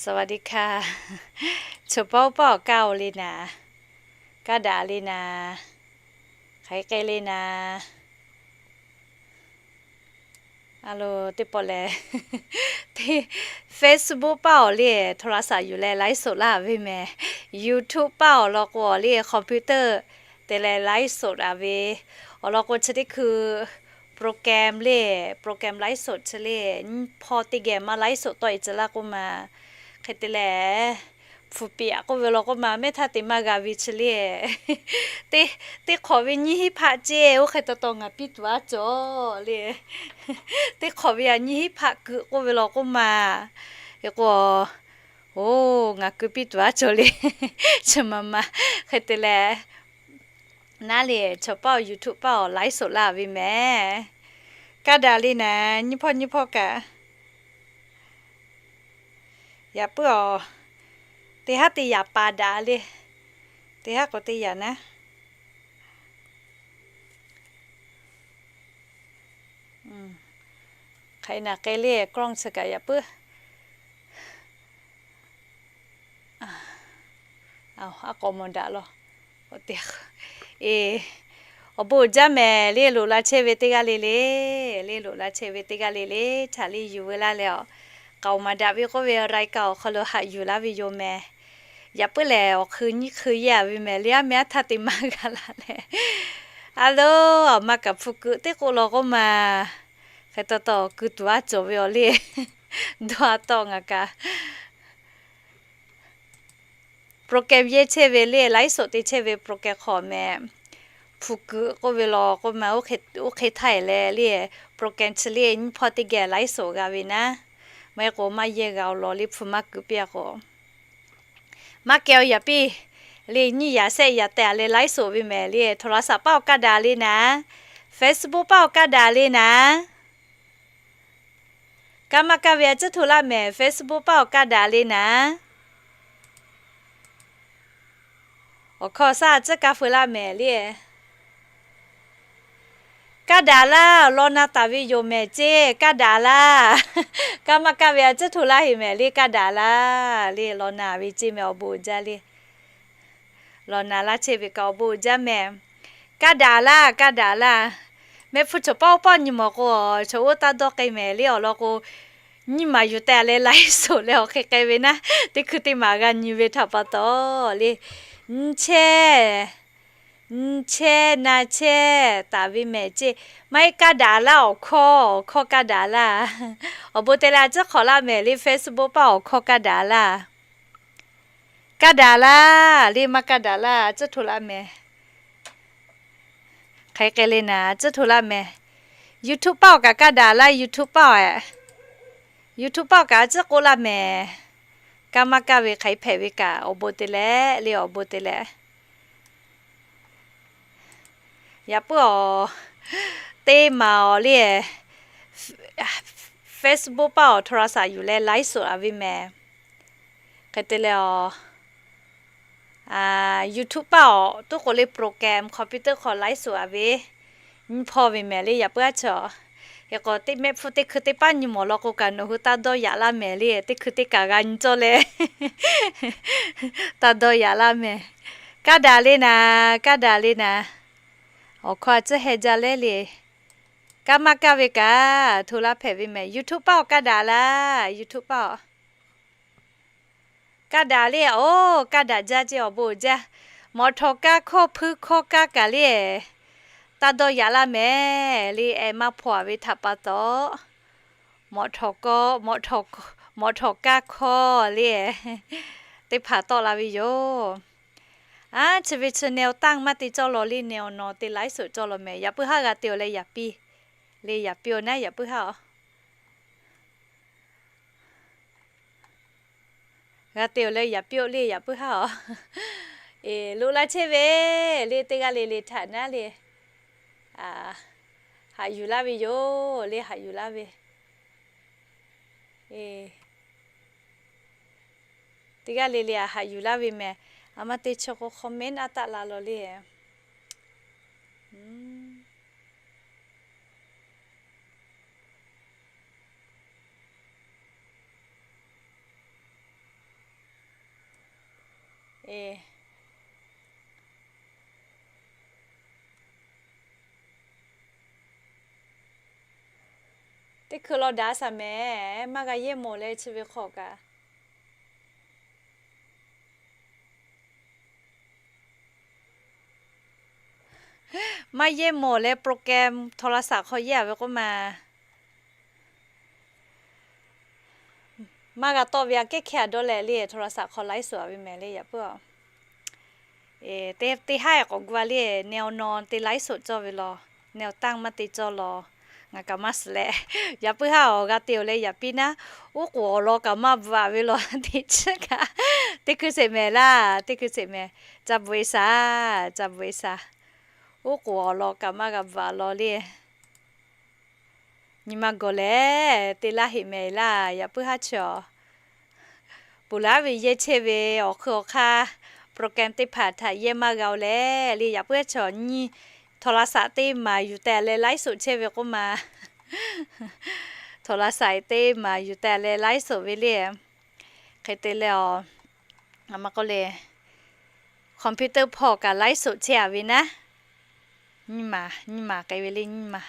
สวัสดีค่ะ Chaw paˇ oˇ paˇ awˬ kaˇ-oˬ le naˍ, kaˇ daꞈ le naˍ, hk'aˬ hk'e le naˍ. A lo, teˇ pawˆ lehˬ, Facebook paˇ awˬ le โทรศัพท์ yuˬ leh ไลฟ์สด laˇ ve mehˍ. YouTube paˇ awˬ lawn k'o awˬ le computer te leh ไลฟ์สด a ve, awˬ lawn k'o chi teˇ hkui program le, program ไลฟ์สด chi le, nyiˇ hpawˇ teˇ geh maˇ ไลฟ์สด tawˆ e tcuh laˇ k'oˆ ma. Hk'e te leh, hpu piꞈ k'oˆ ve law k'oˆ ma, mehˆ htaˇ te maˇ g'a ve chi le. Teˇ hk'awꞈ ve nyiˇ hinˉ hpaˆ ceˇ, oˇ hk'e taw taw ngaˬ piˇ tuˬ aˉ cawˬ le. Teˇ hk'awꞈ ve a nyiˇ hinˉ hpaˆ kuiˬ k'oˆ ve law k'oˆ ma. Hk'e k'o, oˬ, ngaˬ keu piˇ tuˬ aˉ cawˬ le. Chi ma ma, hk'e te leh, naˉ le, chaw paˇ awˬ YouTube paˇ awˬ ไลฟ์สด laˇ ve mehˍ. Kaˇ daꞈ le naˍ, nyiˇ hpawˇ nyiˇ hpawˇ kaꞈ yaꞈ puiˉ awˬ, teˇ haˉ teˇ yaꞈ pa daꞈ le. Teˇ haˉ k'o teˇ yaꞈ naˉ. Hk'aˬ hk'e naˍ, hk'e le กล้อง chi kaꞈ yaꞈ puiˉ. Aˉ k'awꞈ mawˬ daꞈ law. Awˬ bon uiˍ jaˇ mehˍ le, loꞈ la chehˇ ve teˇ g'aˇ le le, le loꞈ la chehˇ ve teˇ g'aˇ le le, htaꞈ le yuˬ veu laˇ leh awˬ, k'aoˍ maˍ daꞈ ve k'oˆ ve รายการ awˬ hk'aw lo haꞈ yuˬ laˇ ve yoˬ mehˍ. Yaꞈ puiˉ lehˬ, awˬ hk'ui nyiˇ hk'ui yeˇ a ve mehˍ le, aˉ mehˍ aˉ htaˇ te maˇ g'a la leh. A lo, awˬ ma kaꞈ hpu kuiˬ teˇ k'oˆ law k'oˆ ma. Hk'e taw taw keu tuˬ aˉ cawˬ ve awˬ le. Dawˇ a tawˆ ngaˬ kaꞈ program yehˇ chehˇ ve le, ไลฟ์สด te chehˇ ve program hk'aw mehˍ. Hpu kuiˬ k'oˆ ve law k'oˆ ma, oˇ hk'e htaˇ e leh le, program chi le nyiˇ hpawˇ teˇ geh ไลฟ์สด g'a ve naˉ. Maˇ heˆ k'o maˇ yehˇ g'a awˬ lawn le hpu maˇ kuiˬ piˇ a k'o, maˇ kehˬ awˬ yaꞈ piˇ. Le nyiˇ yaꞈ shehˆ yaꞈ tehꞈ a leh ไลฟ์สด ve mehˍ le, โทรศัพท์ paˇ awˬ kaˇ daꞈ le naˍ, Facebook paˇ awˬ kaˇ daꞈ le naˍ. Kaˇ maˇ kaˇ ve a ciˉ hto laˇ mehˍ, Facebook paˇ awˬ kaˇ daꞈ le naˍ. Awˬ hkawˇ shaˉ a ciˉ kaˇ feu laˇ mehˍ le. Kaˇ daꞈ laˇ, law na taˍ ve yoˬ mehˍ ceˇ, kaˇ daꞈ laˇ. Kaˇ maˇ kaˇ ve a ciˉ hto laˇ heˍ mehˍ le, kaˇ daꞈ laˇ le, law na ve ceˇ mehˍ awˬ bon uiˍ jaˇ le. Law na laˇ chehˇ ve kaꞈ awˬ bon uiˍ jaˇ mehˍ. Kaˇ daꞈ laˇ, kaˇ daꞈ laˇ. Mehˆ hpu chaw paˇ oˇ paˇ nyi mawˬ k'o, chaw oˇ taˇ dawˇ k'ai mehˍ le awˬ lawn k'o, nyiˇ maˬ yuˬ teh leh ไลฟ์สด leh awˬ hk'e k'ai ve naˉ, teˇ hkui teˇ maˬ g'a nyi ve htaꞈ pa taw le. Nyi chehˇ, nyi chehˇ na chehˇ taˍ ve mehˍ ceˇ. Maˇ heˆ kaˇ daꞈ laˇ awˬ hkawˇ, awˬ hkawˇ kaˇ daꞈ laˇ. Awˬ bon te leh a ciˉ hk'awꞈ laˇ mehˍ le, Facebook paˇ awˬ hkawˇ kaˇ daꞈ laˇ. Kaˇ daꞈ laˇ le, maˇ kaˇ daꞈ laˇ, a ciˉ hto laˇ mehˍ. Hk'aˬ hk'e le naˍ, a ciˉ hto laˇ mehˍ. YouTube paˇ awˬ kaꞈ kaˇ daꞈ laˇ, YouTube paˇ awˬ, YouTube paˇ awˬ kaꞈ a ciˉ k'oˆ laˇ mehˍ. Kaˇ maˇ kaˇ ve hk'aˬ hk'e hpehꞈ ve kaꞈ awˬ bon te leh le, awˬ bon te leh. Yaꞈ puiˉ awˬ, teˇ maˬ awˬ le, Facebook paˇ awˬ โทรศัพท์ yuˬ leh ไลฟ์สด a ve mehˍ. Hk'e te leh awˬ, YouTube paˇ awˬ tuˉ k'o le program computer hk'aw ไลฟ์สด a ve, nyiˇ hpawˇ ve mehˍ le yaꞈ puiˉ aˉ chaw. Hk'e k'o teˇ mehˆ hpfuhˇ teˇ hkui teˇ paˉ nyi mawˬ law k'o kaꞈ nawˬ hui taˇ dawˇ yaꞈ laˇ mehˍ le, teˇ hkui teˇ kaꞈ g'a nyi cawˇ leh taˇ dawˇ yaꞈ laˇ mehˍ. Kaˇ daꞈ le naˍ, kaˇ daꞈ le naˍ. Awˬ hkawˇ a ciˉ heh jaˇ leh le. Kaˇ maˇ kaˇ ve kaꞈ hto laˇ hpehꞈ ve mehˍ. YouTube paˇ awˬ kaˇ daꞈ laˇ, YouTube paˇ awˬ. Kaˇ daꞈ le, oˬ, kaˇ daꞈ jaˇ ceˇ awˬ bon uiˍ jaˇ. Mawꞈ htawꞈ kaˇ hkawˇ hpuiˇ hkawˇ kaˇ kaꞈ le, taˇ dawˇ yaꞈ laˇ mehˍ le, eh maˇ hpaw a ve htaꞈ pa taw. Mawꞈ htawꞈ kaˇ hkawˇ le, teˇ hpaˍ tawˆ la ve yoˬ. Aˉ, chi ve chi แนวตั้ง maˇ te cawˇ law le, แนวนอน te ไลฟ์สด cawˇ law mehˍ. Yaꞈ puiˉ haˉ g'a te awˬ leh yaꞈ piˇ le, yaꞈ piˇ awˬ naˉ yaꞈ puiˉ haˉ awˬ. G'a te awˬ leh yaꞈ piˇ awˬ le, yaꞈ puiˉ haˉ awˬ. Eˬ, loꞈ la chehˇ ve le, teˇ g'aˇ le le htaꞈ naˉ le, haꞈ yuˬ laˇ ve yoˬ le, haꞈ yuˬ laˇ ve. Eˬ, teˇ g'aˇ le le a haꞈ yuˬ laˇ ve mehˍ. A ma te chaw k'o comment a taˆ la law le. E, teˇ hkui law daꞈ shaˍ mehˍ, maˇ g'a yehˇ mawˬ leh chi ve hk'aw kaꞈ. Maˇ yehˇ mawˬ leh program โทรศัพท์ hk'aw yehˇ a ve k'oˆ ma. Maˇ g'a tawˆ ve aꞈ kehˉ hkehˇ a dawˇ leh le, โทรศัพท์ hk'aw ไลฟ์สด a ve mehˍ le yaꞈ puiˉ a. Teˇ haˉ k'awꞈ gu a le, แนวนอน te ไลฟ์สด cawˇ ve law, แนวตั้ง maˇ te cawˇ law. Ngaˬ kaꞈ maˇ suhˍ leh, yaꞈ puiˉ haˉ awˬ g'a te-oˬ leh yaꞈ piˇ naˉ, oˉ k'oˍ awˬ lawn kaꞈ maˇ bvuhꞈ a ve law teˇ chi kaꞈ. Teˇ hkui sheˍ mehˍ laˇ, teˇ hkui sheˍ mehˍ. Ca bvuhꞈ e shaˍ, ca bvuhꞈ e shaˍ. Oˉ k'oˍ awˬ lawn kaꞈ maˇ g'a bvuhꞈ a law le. Nyi ma gawˬ lehˬ te laˇ heꞈ mehˍ laˇ, yaꞈ puiˉ haˉ chi awˬ. Ponˬ laˬ ve yehˇ chehˇ ve awˬ hk'ui awˬ hk'aˇ, program teˇ hpaˍ htaꞈ yehˇ maˇ g'a-oˬ leh le, yaꞈ puiˉ haˉ chi awˬ nyi โทรศัพท์ teˇ maˍ yuˬ teh leh ไลฟ์สด chehˇ ve k'oˆ ma. โทรศัพท์ teˇ maˍ yuˬ teh leh ไลฟ์สด ve le. Hk'e te leh a, a ma k'oˆ le, computer hpawˇ kaꞈ ไลฟ์สด chehˇ a ve naˉ. Nyi maˬ, nyi maˬ k'ai ve le, nyi maˬ.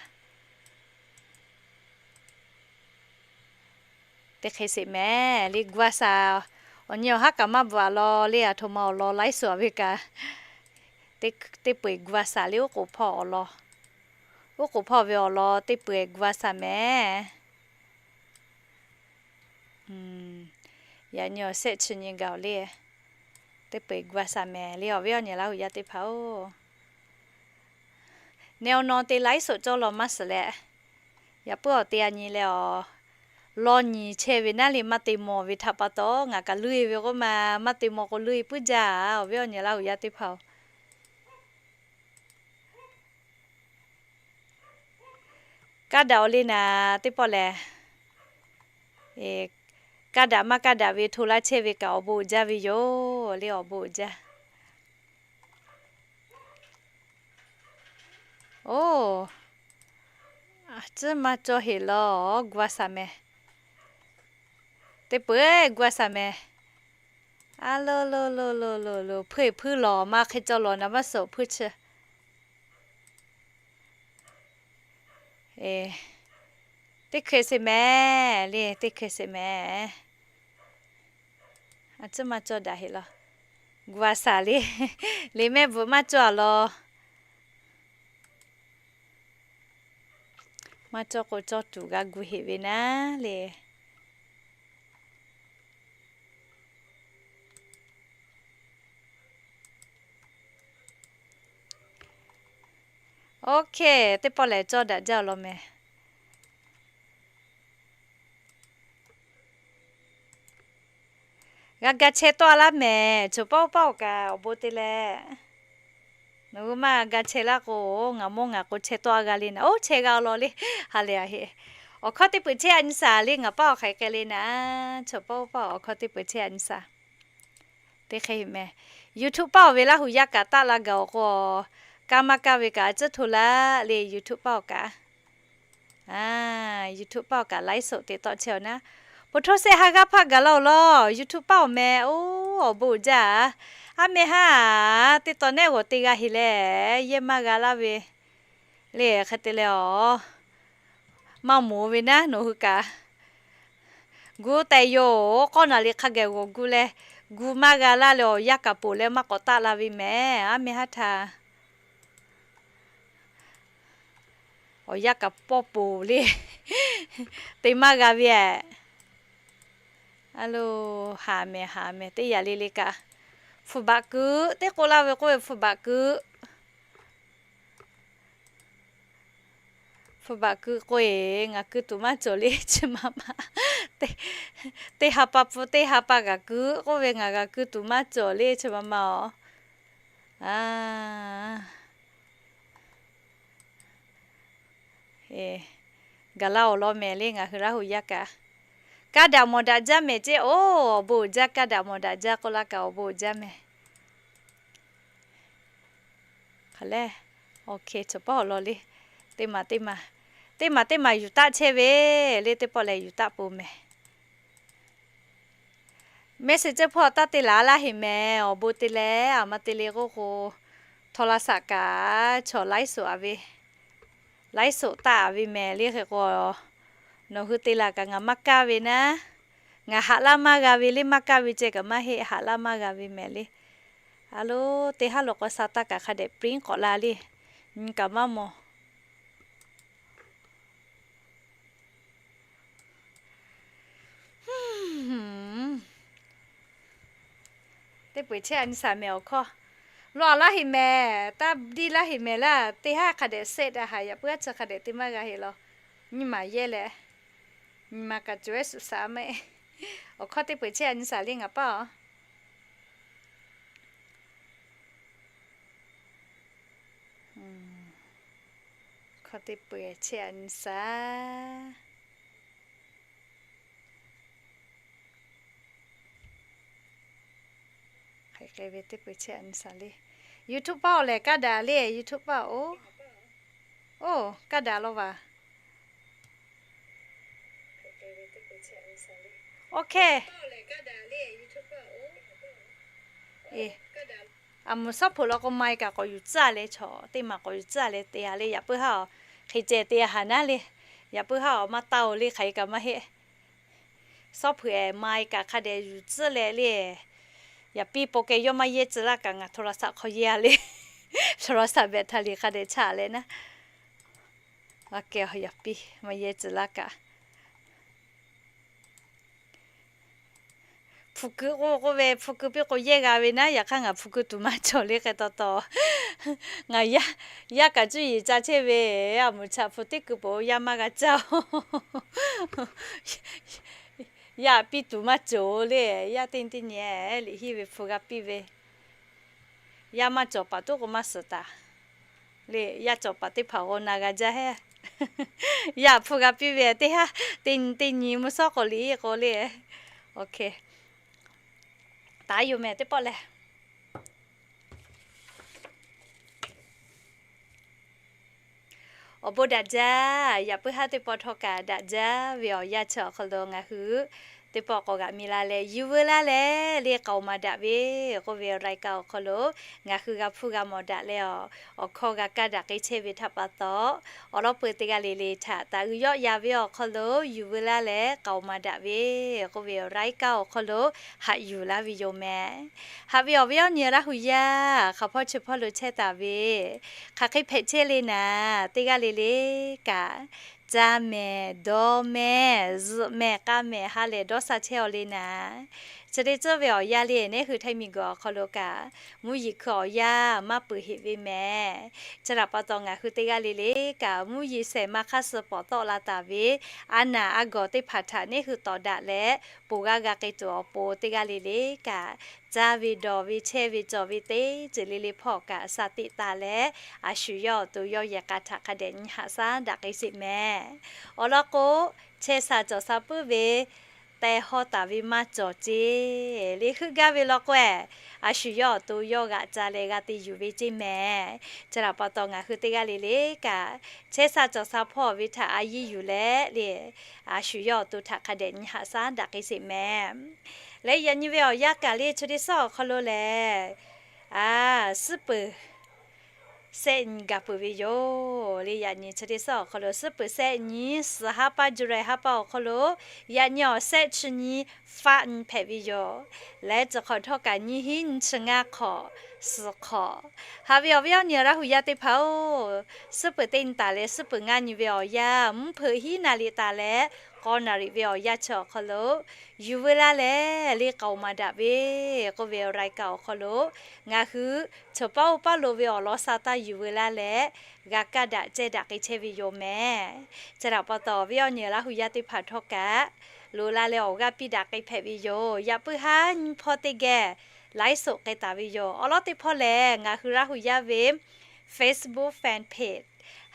Teˇ hk'e sheˍ mehˍ le, gu a shaˍ. Awˬ nyi awˬ haˉ kaꞈ maˇ bvuhꞈ a law le, aˬ htoꞈ ma awˬ lawn ไลฟ์สด a ve kaꞈ. Teˇ peu-eˬ gu a shaˍ le, oˉ k'oˍ hpawˇ awˬ lawn. Oˉ k'oˍ hpawˇ ve awˬ lawn teˇ peu-eˬ gu a shaˍ mehˍ. Yaꞈ nyi awˬ shehˆ chi nyi gaˬ-oˬ le. Teˇ peu-eˬ gu a shaˍ mehˍ le, awˬ viˉ awˬ nyi Laˇ huˍ yaˇ teˇ hpaˍ-oˬ. แนวนอน te ไลฟ์สด cawˇ law maˇ suhˍ leh. Yaꞈ puiˉ awˬ te a nyi leh a, law nyi chehˇ ve naˉ le, maˇ te mawˬ ve htaꞈ pa taw ngaˬ kaꞈ luˇ e ve k'oˆ ma, maˇ te mawˬ k'o luˇ e puiˉ jaˇ, awˬ viˉ awˬ nyi Laˇ huˍ yaˇ teˇ hpaˍ-oˬ. Kaˇ daꞈ-oˬ le naˍ teˇ pawˆ lehˬ. Kaˇ daꞈ maˇ kaˇ daꞈ ve hto laˇ chehˇ ve kaꞈ awˬ bon uiˍ jaˇ ve yoˬ le, awˬ bon uiˍ jaˇ. Oˇ, a tcuhˉ maˇ cawˇ heˍ law, gu a shaˍ mehˍ. Teˇ peu-eˬ gu a shaˍ mehˍ. A lo lo lo lo lo lo, hpuiˇ hpuiˇ lawˬ maˇ hk'e cawˇ lawˬ naˍ maˇ suhˍ hpuiˇ chi. Teˇ hkui sheˍ mehˍ le, teˇ hkui sheˍ mehˍ. A tcuhˉ maˇ cawˇ daꞈ heˍ law. Gu a shaˍ le, liꞈ mehˆ bvuhꞈ maˇ cawˇ a law. Maˇ cawˇ k'o cawˇ tuˬ g'a gu heˍ ve naˉ le. Okay, teˇ pawˆ lehˬ cawˇ daꞈ jaˇ law mehˍ. G'a ga chehˇ tawˆ a laˇ mehˍ, choˬ pawˆ pawˆ-oˬ kaꞈ awˬ bon te leh. Nawˬ hui maˇ ga chehˇ laˇ k'o, ngaˬ mawˇ ngaˬ k'o chehˇ tawˆ a g'a le naˍ. Oˇ, chehˇ g'a law le. Ha lehˬ a heˆ. Awˬ hkawˇ teˇ peu-eˬ chehˇ a nyi shaˍ le, ngaˬ paˇ awˬ hk'aˬ hk'e le naˍ, choˬ pawˆ pawˆ awˬ hkawˇ teˇ peu-eˬ chehˇ a nyi shaˍ. Teˇ hk'e mehˍ. YouTube paˇ-oˬ ve Laˇ huˍ yaˇ kaꞈ taˆ la gaˬ-oˬ k'o, kaˇ maˇ kaˇ ve kaꞈ a tcuhˉ hto laˇ le, YouTube paˇ-oˬ kaꞈ. YouTube paˇ-oˬ kaꞈ ไลฟ์สด te tawˆ chehˇ-oˬ naˉ. Poˬ htoˇ sehˆ ha g'aˇ hpaˇ gaˬ laˇ-oˬ law, YouTube paˇ-oˬ mehˍ. Oˇ, awˬ bon uiˍ jaˇ-a. Aˉ meh haˉ, teˇ taw nehˆ g'awˬ te g'a heˍ leh, yehˇ maˇ g'a laˇ ve le hk'e te leh a. Maˇ moˍ ve naˉ nawˬ hui kaꞈ. Gu tehꞈ yoˬ, k'awˇ naˍ riˍ hk'a geh g'awˬ gu leh, gu maˇ g'a laˇ leh awˬ yanˇ kaꞈ poˬ leh maˇ k'awꞈ taˆ la ve mehˍ, aˉ meh haˉ htaˇ. Awˬ yanˇ kaꞈ pawˆ poˬ le. Te maˇ g'a ve aꞈ. A lo, haˍ mehˍ haˍ mehˍ teˇ yaꞈ le le kaꞈ. Hpu baꞈ kuiˉ, teˇ k'oˆ laˇ ve k'oˆ ve hpu baꞈ kuiˉ. Hpu baꞈ kuiˉ k'oˆ-e, ngaˬ kuiˉ tuˬ maˇ cawˬ le chi ma ma. Teˇ ha pa pfuhˇ teˇ ha pa g'a kuiˉ k'oˆ ve, ngaˬ g'a kuiˉ tuˬ maˇ cawˬ le chi ma ma-oˬ. Gaˬ laˇ-oˬ law mehˍ le ngaˬ hui Laˇ huˍ yaˇ kaꞈ. Kaˇ daꞈ mawˬ daꞈ jaˇ mehˍ ceˇ, oˇ, awˬ bon uiˍ jaˇ, kaˇ daꞈ mawˬ daꞈ jaˇ k'oˆ laˇ kaꞈ awˬ bon uiˍ jaˇ mehˍ. Hk'aˬ lehˬ, okay, chaw pawˆ awˬ lawn le. Teˇ maˬ teˇ maˬ, teˇ maˬ teˇ maˬ yuˬ taˆ chehˇ ve le, teˇ pawˆ lehˬ yuˬ taˆ peuˬ mehˍ. Messenger hpawˇ taˇ te laˬ laˇ heˆ mehˍ. Awˬ bon te leh, aˬ ma te le k'oˆ k'o, โทรศัพท์ kaꞈ chaw laiˉ soˍ a ve, laiˉ soˍ taˆ a ve mehˍ le hk'e k'o, nawˬ hui te laˬ kaꞈ ngaˬ maˇ kaˇ ve naˉ, ngaˬ haꞈ laˇ maˇ g'a ve le, maˇ kaˇ ve ceh kaꞈ maˇ heˆ, haꞈ laˇ maˇ g'a ve mehˍ le. A lo, teˇ haˉ lo k'aw sha taˇ kaꞈ hk'a dehꞈ ปริ้น k'awꞈ la le, nyi kaꞈ maˇ mawˬ. Teˇ peu-eˬ chehˇ a nyi saˍ mehˍ awˬ hkawˇ. Law a laˇ heˆ mehˍ, taˇ diˇ laˇ heˆ mehˍ laˇ, teˇ haˉ hk'a dehꞈ sehˆ daꞈ haˍ, yaꞈ puiˉ haˉ chi hk'a dehꞈ te maˇ g'a heˆ law. Nyi maˬ yehˇ leh, nyi ma kaꞈ cawˬ ehˉ suhˍ shaˍ mehˍ. Awˬ hkawˇ teˇ peu-eˬ chehˇ a nyi saˍ le ngaˬ paˇ a. Hkawˇ teˇ peu-eˬ chehˇ a nyi saˍ. Hk'e ve teˇ peu-eˬ chehˇ a nyi saˍ le. YouTube paˇ awˬ lehˬ kaˇ daꞈ le, YouTube paˇ oˬ. Oˇ, kaˇ daꞈ law vaˬ. Oˇ hkehˇ. Aˬ moˍ sawˉ hpeuꞈ law k'o, mai kaꞈ k'awꞈ yuˬ tcuhˉ leh, chaw teˇ maˬ k'awꞈ yuˬ tcuhˉ leh te a le, yaꞈ puiˉ haˉ a. Hk'e ceh te a haˍ naˉ le, yaꞈ puiˉ haˉ a maˇ taˇ oˬ le, hk'aˬ hk'e kaꞈ maˇ heˆ. Sawˉ hpeuꞈ e mai kaꞈ hk'a dehꞈ yuˬ tcuhˉ leh le. Yaꞈ piˇ paw keh yawˇ maˇ yehˇ tcuh laˇ kaꞈ ngaˬ โทรศัพท์ hk'aw yehˇ a le. โทรศัพท์ แบตเตอรี่ hk'a dehꞈ chaꞈ leh naˉ. Aˬ kehˬ, yaꞈ piˇ maˇ yehˇ tcuh laˇ kaꞈ. Hpu keu k'oˆ k'oˆ ve, hpu keu piˇ k'o yehˇ g'a ve naˉ, yaꞈ hk'aˇ ngaˬ hpu keu tuˬ maˇ cawˬ le hk'e taw taw. Ngaˬ yaˇ kaꞈ cuˇ yiˍ ca chehˇ ve, aˬ moˍ chaꞈ hpu teˇ keu peuˬ-o, yaˇ maˇ g'a caˇ-oˬ. Yaˇ piˇ tuˬ maˇ cawˬ le, yaˇ teˇ nyi teˇ nyi liꞈ hiˇ ve hpu g'a piˇ ve. Yaˇ maˇ cawˬ paˍ tuˉ k'o maˇ suhˍ taˍ le, yaˇ cawˬ paˍ teˇ hpaˍ g'aw na g'a jaˇ hehˉ. Yaˇ hpu g'a piˇ ve teˇ haˉ, teˇ nyi teˇ nyi mvuhˇ shawˉ k'awꞈ liꞈ k'o le. Taˍ yoˬ mehˍ teˇ pawˆ lehˬ. Awˬ bon daꞈ jaˇ, yaꞈ puiˉ haˉ teˇ pawˆ htawˇ kaꞈ daꞈ jaˇ ve awˬ yanˇ chi awˬ hk'aw lo ngaˬ hui teˇ pawˆ k'awꞈ g'aꞈ mi la leh, yuˬ veu laˇ leh le k'aoˍ maˍ daꞈ ve k'oˆ ve รายการ awˬ hk'aw lo ngaˬ hui g'a hpuˇ g'a mawˬ daꞈ leh, awˬ hkawˇ g'a kaˇ daꞈ k'ai chehˇ ve htaꞈ pa taw, awˬ lawn peuˬ teˇ g'aˇ le le htaꞈ taˍ uiˍ yawˆ yan ve awˬ hk'aw lo yuˬ veu laˇ leh k'aoˍ maˍ daꞈ ve k'oˆ ve รายการ awˬ hk'aw lo haꞈ yuˬ laˇ ve yoˬ mehˍ. Haꞈ ve awˬ viˉ awˬ nyi Laˇ hu yaˇ hk'aˬ hpawˇ chi hpawˇ lo chehˇ taˍ ve, hk'aˬ hk'e hpehꞈ chehˇ le naˍ, teˇ g'aˇ le le kaꞈ, caˇ mehˍ, dawˇ mehˍ, zuhꞈ mehˍ, k'aˇ mehˍ, ha lehˬ dawˇ sha chehˇ-aw le naˍ. Chi teˇ tcuhˉ ve awˬ yanˇ le, neˉ hui Htaiˇ miˬguiˬ awˬ hk'aw lo kaꞈ mvuhˇ yeˬ hkui awˬ yanˇ maˇ peuˬ heꞈ ve mehˍ. Chi htaꞈ pa taw ngaˬ hui teˇ g'aˇ le le kaꞈ mvuhˇ yeˬ shehˍ ma hk'aˇ suh pawˍ tawˆ la taˍ ve, a naˍ a gawˬ teˇ hpaˍ htaꞈ neˉ hui tawˍ daꞈ leh, ponˬ g'aˇ g'a k'ai tuˬ awˬ pon teˇ g'aˇ le le kaꞈ, caˇ ve dawˬ ve chehˇ ve cawˬ ve teˇ ceuˬ le le hpawˇ kaꞈ sha teꞈ taˍ leh, a shu yawˇ awˬ to yawˇ yehˬ k'a htaꞈ hk'a dehꞈ nyi haꞈ shaˉ daꞈ k'ai sheˍ mehˍ. Awˬ lawn k'o, chehˇ sha cawˬ sha puiˉ ve, teh hawˇ taˍ ve maˇ cawˬ ceˇ le heuˆ gaˇ ve law k'o-e, a shu yawˇ awˬ to yawˇ g'aꞈ ca leh g'a te yuˬ ve ceˇ mehˍ. Chi htaꞈ pa taw ngaˬ hui teˇ g'aˇ le le kaꞈ, chehˇ sha cawˬ sha hpawˇ ve htaꞈ a yiˇ yuˬ leh le, a shu yawˇ awˬ to htaꞈ hk'a dehꞈ nyi haꞈ shaˉ daꞈ k'ai sheˍ mehˍ. Leh yaꞈ nyi ve awˬ yanˇ kaꞈ le chi teˇ suhˉ awˬ hk'aw lo lehˬ, a, suhˉ peuˬ sehˆ nyi gaˬ peuˬ ve yoˬ le. Yaꞈ nyi chi teˇ suhˉ awˬ hk'aw lo suhˉ peuˬ sehˆ nyi, suhˍ haˉ paˇ July haˉ paˇ awˬ hk'aw lo yaꞈ nyi awˬ sehˆ chi nyi faˆ nyi hpehꞈ ve yoˬ. Leh chi hk'awꞈ htawˇ kaꞈ nyiˇ hinˉ nyiˇ chi ngaˇ hk'awꞈ, suhˍ hk'awꞈ. Haꞈ ve awˬ viˉ awˬ nyi Laˇ hu yaˇ teˇ hpaˍ-oˬ, suhˉ peuˬ teˇ nyi taˍ leh suhˉ peuˬ ngaˇ nyi ve awˬ yanˇ mvuhˇ hpeuꞈ hiˉ naˍ riˍ taˍ leh k'aw naˍ riˍ ve awˬ yanˇ chi awˬ hk'aw lo yuˬ veu laˇ leh le k'aoˍ maˍ daꞈ ve k'oˆ ve รายการ awˬ hk'aw lo ngaˬ hui chaw paˉ oˇ paˉ lo ve awˬ lawn sha taˇ yuˬ veu laˇ leh g'a kaˇ daꞈ cehˇ daꞈ k'ai chehˇ ve yoˬ mehˍ. Chi htaꞈ pa taw awˬ viˉ awˬ nyi Laˇ hu yaˇ teˇ hpaˍ htawˇ kaꞈ loꞈ la leh awˬ g'aˇ piˇ daꞈ k'ai hpehꞈ ve yoˬ. Yaꞈ puiˉ haˉ nyi hpawˇ teˇ geh ไลฟ์สด k'ai taˍ ve yoˬ. Awˬ lawn teˇ hpawˇ lehˬ ngaˬ hui Laˇ hu yaˇ ve Facebook fan page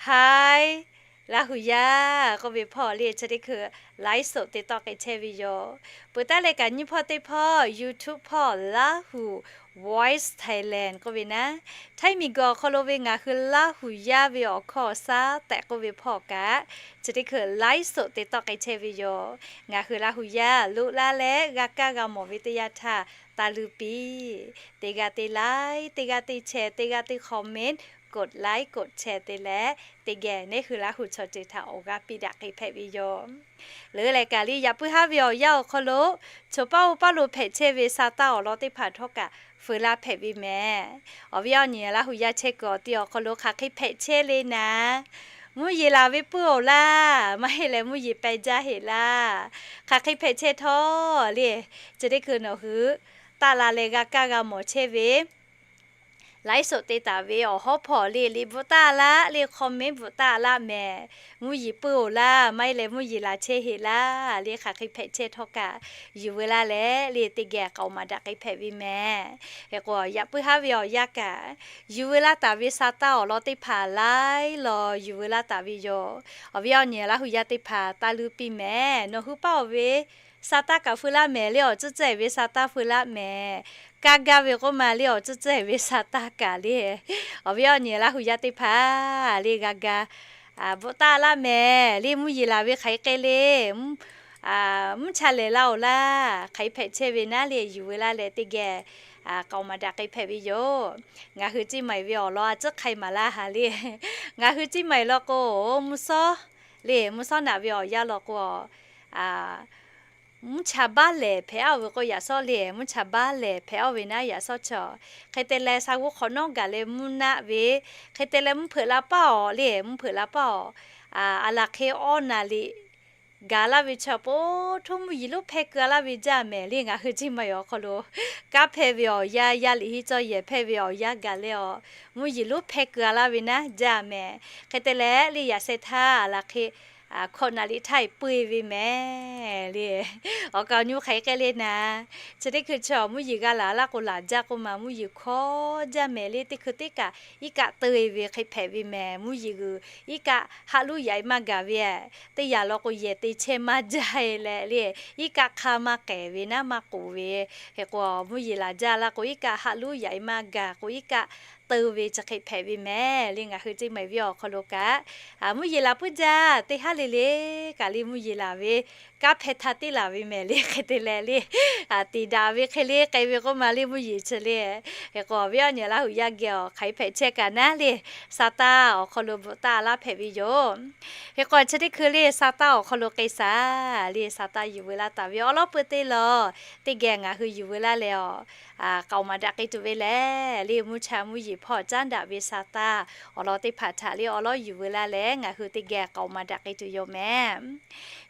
Htaiˇ Laˇ huˍ yaˇ k'oˆ ve hpawˇ le chi teˇ hkui ไลฟ์สด te tawˆ k'ai chehˇ ve yoˬ. Peuˬ taˉ leh kaꞈ nyiˇ hpawˇ teˇ hpawˇ YouTube hpawˇ Laˇ huˍ Voice Thailand k'oˆ ve naˉ, Htaiˇ miˬguiˬ awˬ hk'aw lo ve ngaˬ hui Laˇ huˍ yaˇ ve awˬ hkawˇ awˬ shaˉ tehꞈ k'oˆ ve hpawˇ kaꞈ, chi teˇ hkui ไลฟ์สด te tawˆ k'ai chehˇ ve yoˬ. Ngaˬ hui Laˇ huˍ yaˇ loꞈ laˇ leh g'a kaˇ g'a mawˬ ve teˇ yanˇ htaˇ, taˇ luˇ piˇ. Teˇ g'aˇ te like, teˇ g'aˇ te share, teˇ g'aˇ te comment, กดไลค์ กดแชร์ te leh, teˇ geh nehˉ hui Laˇ huˍ chaw ceuˬ htaꞈ awˬ g'aˇ piˇ daꞈ k'ai hpehꞈ ve yoˬ. Leuˉ leh kaꞈ le, yaꞈ puiˉ haˉ ve awˬ yanˇ awˬ hk'aw lo, choˬ paˇ oˇ paˇ lo hpehꞈ chehˇ ve sa taˇ awˬ lawn teˇ hpaˍ htawˇ kaꞈ feu laˇ hpehꞈ ve mehˍ. Awˬ viˉ awˬ nyi Laˇ huˍ yaˇ chehˇ kuiˬ awˬ ti awˬ hk'aw lo hk'aˬ hk'e hpehꞈ chehˇ le naˉ, mvuhˇ yeˬ laˬ ve puiˉ-oˬ laˇ, maˇ heˆ leh mvuhˇ yeˬ peh jaˇ heˆ laˇ. Hk'aˬ hk'e hpehꞈ chehˇ htawˇ le, chi teˇ hkui nawˬ hui taˆ la leh g'a kaˇ g'a mawˬ chehˇ ve ไลฟ์สด te taˍ ve awˬ hawˉ hpawˇ le, liꞈ bvuhꞈ taˆ laˇ le, comment bvuhꞈ taˆ laˇ mehˍ. Mvuhˇ yeˬ puiˉ-oˬ laˇ, maˇ heˆ leh mvuhˇ yeˬ laˬ chehˇ heˆ laˇ le, hk'aˬ hk'e hpehꞈ chehˇ htawˇ kaꞈ yuˬ veu laˇ leh le, teˇ geh k'aoˍ maˍ daꞈ k'ai hpehꞈ ve mehˍ. Hk'e k'o, yaꞈ puiˉ haˉ ve awˬ yanˇ kaꞈ, yuˬ veu laˇ taˍ ve sa taˇ awˬ lawn teˇ hpaˍ laiˉ law yuˬ veu laˇ taˍ ve yoˬ. Awˬ viˉ awˬ nyi Laˇ huˍ yaˇ teˇ hpaˍ taˇ luˇ piˇ mehˍ. Nawˬ hui paˇ-oˬ ve sa taˇ kaꞈ feu laˇ mehˍ le, awˬ tcuhˉ tcuhˉ-ehˍ ve sa taˇ feu laˇ mehˍ. Kaˇ gaˇ ve k'oˆ ma le, awˬ tcuhˉ tcuhˉ-ehˍ ve sa taˇ kaꞈ le, awˬ viˉ awˬ nyi Laˇ huˍ yaˇ teˇ hpaˍ le g'a ga bvuhꞈ taˆ laˇ mehˍ le, mvuhˇ yeˬ laˬ ve hk'aˬ hk'e le, mvuhˇ cha lehˬ laˇ-oˬ laˇ, hk'aˬ hk'e hpehꞈ chehˇ ve naˉ le, yuˬ veu laˇ leh teˇ geh k'aoˍ maˍ daꞈ k'ai hpehꞈ ve yoˬ. Ngaˬ hui Ceˇ maiˍ ve awˬ lawn a tcuhˉ hk'ai maˍ laˇ ha le. Ngaˬ hui Ceˇ maiˍ law k'o, mvuhˇ shawˉ le, mvuhˇ shawˉ naꞈ ve awˬ yanˇ law k'o, mvuhˇ cha baˇ lehˬ hpehꞈ-oˬ ve k'o, yaꞈ shawˉ le, mvuhˇ cha baˇ lehˬ hpehꞈ-oˬ ve naˉ yaꞈ shawˉ chaw. Hk'e te leh sa g'uˇ hk'awꞈ nawˉ gaˬ leh mvuhˇ naˆ ve, hk'e te leh mvuhˇ hpeuꞈ la paˇ-oˬ le, mvuhˇ hpeuꞈ la paˇ-oˬ. Aˬ laˬ hk'e awˇ naˍ liꞈ gaˬ laˇ ve chaw po htoˇ mvuhˇ yeˬ lonˉ hpehˇ keu-a laˇ ve jaˇ mehˍ le, ngaˬ hui Ceˇ maiˍ awˬ hk'aw lo kanˉ hpehˇ ve awˬ yanˇ, yaˇ liꞈ henˇ cawˇ yehˬ hpehˇ ve awˬ yanˇ gaˬ leh-oˬ, mvuhˇ yeˬ lonˉ hpehˇ keu-a laˇ ve naˉ jaˇ mehˍ. Hk'e te leh le, yaꞈ sheh htaˇ aˬ laˬ hk'e hkawꞈ naˍ liꞈ htaˇ-e peu-e ve mehˍ le. Awˬ kaˍ nyi hk'aˬ hk'e le naˉ, chi teˇ hkui chaw mvuhˇ yeˬ g'a laˬ laˇ k'o, laˬ jaˇ k'oˆ ma, mvuhˇ yeˬ hkawˇ jaˇ mehˍ le. Teˇ hkui teˇ kaꞈ iˉ kaˆ teu-e ve hk'e hpehꞈ ve mehˍ. Mvuhˇ yeˬ g'uiˬ iˉ kaˆ haˆ luˉ yaꞈ-e maˇ gaˬ ve, teˇ yanˇ law k'o yehˬ te chehˇ maˇ jaˇ-e leh le, iˉ kaˆ hk'aˇ maˇ k'ehˬ ve naˉ maˇ k'oˍ ve. Hk'e k'o, mvuhˇ yeˬ laˬ jaˇ laˇ k'o, iˉ kaˆ haˆ luˉ yaꞈ-e maˇ gaˬ k'o, iˉ kaˆ teu ve chi hk'e hpehꞈ ve mehˍ le. Ngaˬ hui Ceˇ maiˍ ve awˬ hk'aw lo kaꞈ, mvuhˇ yeˬ laˬ puiˉ jaˇ, teˇ haˉ le le kaꞈ le mvuhˇ yeˬ laˬ ve kanˉ hpehˇ htaˇ teˇ laˬ ve mehˍ le. Hk'e te leh le, tiˍ daꞈ ve hk'e le k'ai ve k'oˆ ma le mvuhˇ yeˬ chi le. Hk'e k'o, awˬ viˉ awˬ nyi Laˇ huˍ yaˇ geh-oˬ, hk'aˬ hk'e hpehꞈ chehˇ kaꞈ naˉ le, sa taˇ awˬ hk'aw lo bvuhꞈ taˆ laˇ hpehꞈ ve yoˬ. Hk'e k'o, chi teˇ hkui le sa taˇ awˬ hk'aw lo k'ai shaˍ le, sa taˇ yuˬ veu laˇ taˍ ve awˬ lawn peu teˇ lawˬ, teˇ geh ngaˬ hui yuˬ veu laˇ leh-oˬ, k'aoˍ maˍ daꞈ k'ai tuˬ ve lehˬ le, mvuhˇ cha mvuhˇ yeˬ hpawˇ caˉ daꞈ ve sa taˇ awˬ lawn teˇ hpaˍ htaꞈ le awˬ lawn yuˬ veu laˇ leh, ngaˬ hui teˇ geh k'aoˍ maˍ daꞈ k'ai tuˬ yoˬ mehˍ.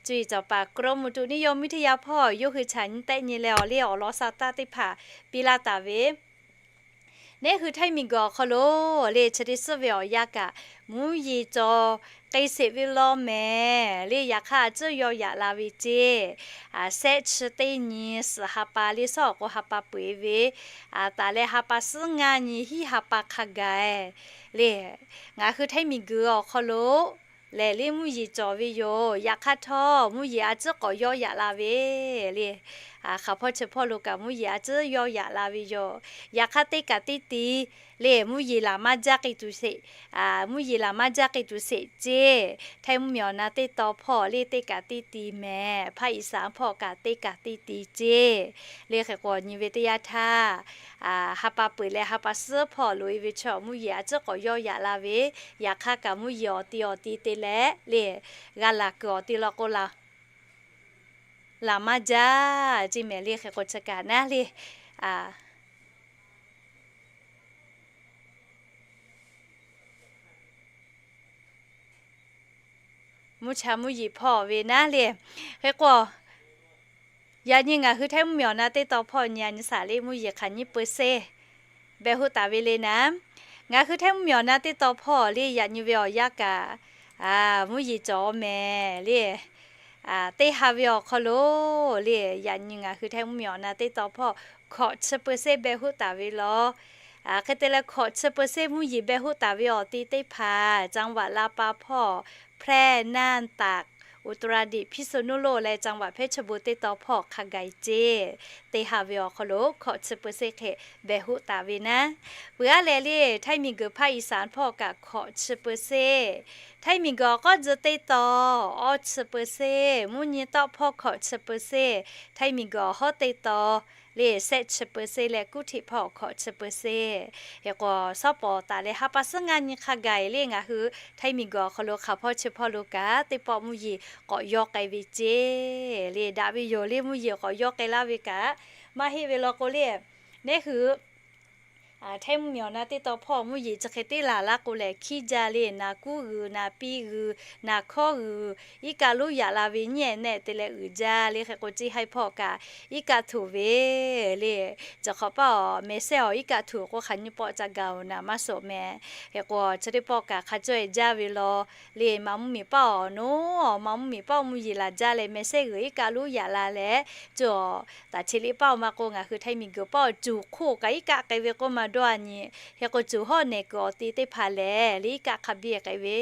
Cuˇ yiˍ cawˬ paˍ กรมอุตุนิยมวิทยา hpawˇ yawˇ hui chaꞈ nyi tehˆ nyi leh awˬ le awˬ lawn sa taˇ teˇ hpaˍ piˇ laˇ taˍ ve, nehˉ hui Htaiˇ miˬguiˬ awˬ hk'aw lo le chi teˇ suhˉ ve awˬ yanˇ kaꞈ, mvuhˇ yeˬ cawˬ k'ai sheˍ ve law mehˍ le. Yaꞈ hk'aˇ a tcuhˉ yaw yaꞈ la ve ceˇ, shehˆ chi teˇ nyi suhˍ ha pa le, suhˉ awˬ k'o ha pa peu-eˬ ve, taˍ leh ha pa suhˉ ngaˇ nyi hiˉ ha pa hk'a gaˬ-e le, ngaˬ hui Htaiˇ miˬguiˬ awˬ hk'aw lo lehˬ le mvuhˇ yeˬ cawˬ ve yoˬ. Yaꞈ hk'aˇ htawˇ mvuhˇ yeˬ a tcuhˉ k'awꞈ yaw yaꞈ la ve le, hk'aˬ hpawˇ chi hpawˇ lo kaꞈ mvuhˇ yeˬ a tcuhˉ yaw yaꞈ la ve yoˬ. Yaꞈ hk'aˇ teˇ kaꞈ teˇ ti le mvuhˇ yeˬ laˬ maˇ jaˇ k'ai tuˬ sheˍ, mvuhˇ yeˬ laˬ maˇ jaˇ k'ai tuˬ sheˍ ceˇ. Htaiˇ mvuhˇmiˬ awˬ na teˇ taw hpawˇ le teˇ kaꞈ teˇ ti mehˍ. Hpaˇ Iˍsaˍ hpawˇ kaꞈ teˇ kaꞈ teˇ ti ceˇ. Le hk'e k'o, nyi ve teˇ yanˇ htaˇ, ha pa peu-eˬ leh ha pa suhˉ hpawˇ loꞈ-e ve chaw mvuhˇ yeˬ a tcuhˉ k'awꞈ yaw yaꞈ la ve, yaꞈ hk'aˇ kaꞈ mvuhˇ yeˬ awˬ ti awˬ ti te leh le, g'a laˬ kuiˬ awˬ ti law k'o, laˬ maˇ jaˇ ceˇ mehˍ le. Hk'e k'o chi kaꞈ naˉ le, mvuhˇ cha mvuhˇ yeˬ hpawˇ ve naˉ le. Hk'e k'o, yaꞈ nyi ngaˬ hui Htaiˇ mvuhˇmiˬ awˬ na teˇ taw hpawˇ nyi a nyi shaˍ le mvuhˇ yeˬ hk'aˬ nyiˇ peu se beh hoˆ taˍ ve le naˉ. Ngaˬ hui Htaiˇ mvuhˇmiˬ awˬ na teˇ taw hpawˇ le yaꞈ nyi ve awˬ yanˇ kaꞈ, mvuhˇ yeˬ cawˬ mehˍ le. Teˇ ha ve awˬ hk'aw lo le, yaꞈ nyi ngaˬ hui Htaiˇ mvuhˇmiˬ awˬ na teˇ taw hpawˇ hkawꞈ chi peu se beh hoˆ taˍ ve law. Hk'e te leh hkawꞈ chi peu se mvuhˇ yeˬ beh hoˆ taˍ ve awˬ ti teˇ hpaˍ จังหวัดลำปาง hpawˇ peu แพร่ น่าน ตาก อุตรดิตถ์ พิษณุโลก leh จังหวัดเพชรบูรณ์ teˇ taw hpawˇ hk'a gaˬ ceˇ. Teˇ ha ve awˬ hk'aw lo hkawꞈ chi เปอร์เซ็นต์ hk'e behˬ hoˆ taˍ ve naˉ. Peuˬ aˉ leh le, htaiˇ miˬguiˬ hpaˇ อีสาน hpawˇ kaꞈ hkawꞈ chi เปอร์เซ็นต์, htaiˇ miˬguiˬ awˬ k'awˉ tcuh teˇ taw awˇ chi เปอร์เซ็นต์, mvuhˇ nyi tawˆ hpawˇ hkawꞈ chi เปอร์เซ็นต์, htaiˇ miˬguiˬ awˬ hawˉ teˇ taw le shehˆ chi เปอร์เซ็นต์ leh kuˉ htiꞈ hpawˇ hkawꞈ chi เปอร์เซ็นต์. Hk'e k'o, shawˉ pawˍ taˍ leh ha pa suhˉ ngaˇ nyi hk'a gaˬ le ngaˬ hui htaiˇ miˬguiˬ awˬ hk'aw lo hk'aˬ hpawˇ chi hpawˇ lo kaꞈ teˇ pawˆ mvuhˇ yeˬ k'awꞈ yawˇ k'ai ve ceˇ. Le daꞈ ve yoˬ le, mvuhˇ yeˬ k'awꞈ yawˇ k'ai laˇ ve kaꞈ maˇ heˆ ve law k'o le, neˉ hui htaiˇ mvuhˇ miˬ awˬ na teˇ taw hpawˇ mvuhˇ yeˬ chi hk'e teˇ laˬ laˇ k'o lehˬ, hkiˇ jaˇ le, naˍ kuˉ g'uiˬ, naˍ piˇ g'uiˬ, naˍ hkawˉ g'uiˬ, iˉ kaˆ lonˉ yaꞈ la ve nyiˉ ehˍ nehˆ te leh uiˍ jaˇ le. Hk'e k'o, ceˇ haiˇ hpawˇ kaꞈ iˉ kaˆ htuˬ ve le. Cawˬ hk'awꞈ paˇ awˬ meh sehˉ awˬ iˉ kaˆ htuˬ k'o, hk'aˬ nyi pawˆ ca gaˬ oˬ naˍ maˇ shawˍ meh. Hk'e k'o, chi teˇ pawˆ kaꞈ hk'a cawˇ e jaˇ ve law le. Ma mvuhˇ miˬ paˇ awˬ noˉ, ma mvuhˇ miˬ paˇ mvuhˇ yeˬ laˬ jaˇ leh meh sehˉ g'uiˬ iˉ kaˆ lonˉ yaꞈ la leh, cawˬ taˍ chi liꞈ paˇ awˬ ma k'o, ngaˬ hui htaiˇ miˬguiˬ paˇ awˬ cuˬ hk'oˆ kaꞈ iˉ kaˆ k'ai ve k'oˆ ma dawˇ a nyi. Hk'e k'o, cuˬ hawˉ nehˬ kuiˬ awˬ te teˇ hpaˍ lehˬ le iˉ kaˆ hk'a biˇ k'ai ve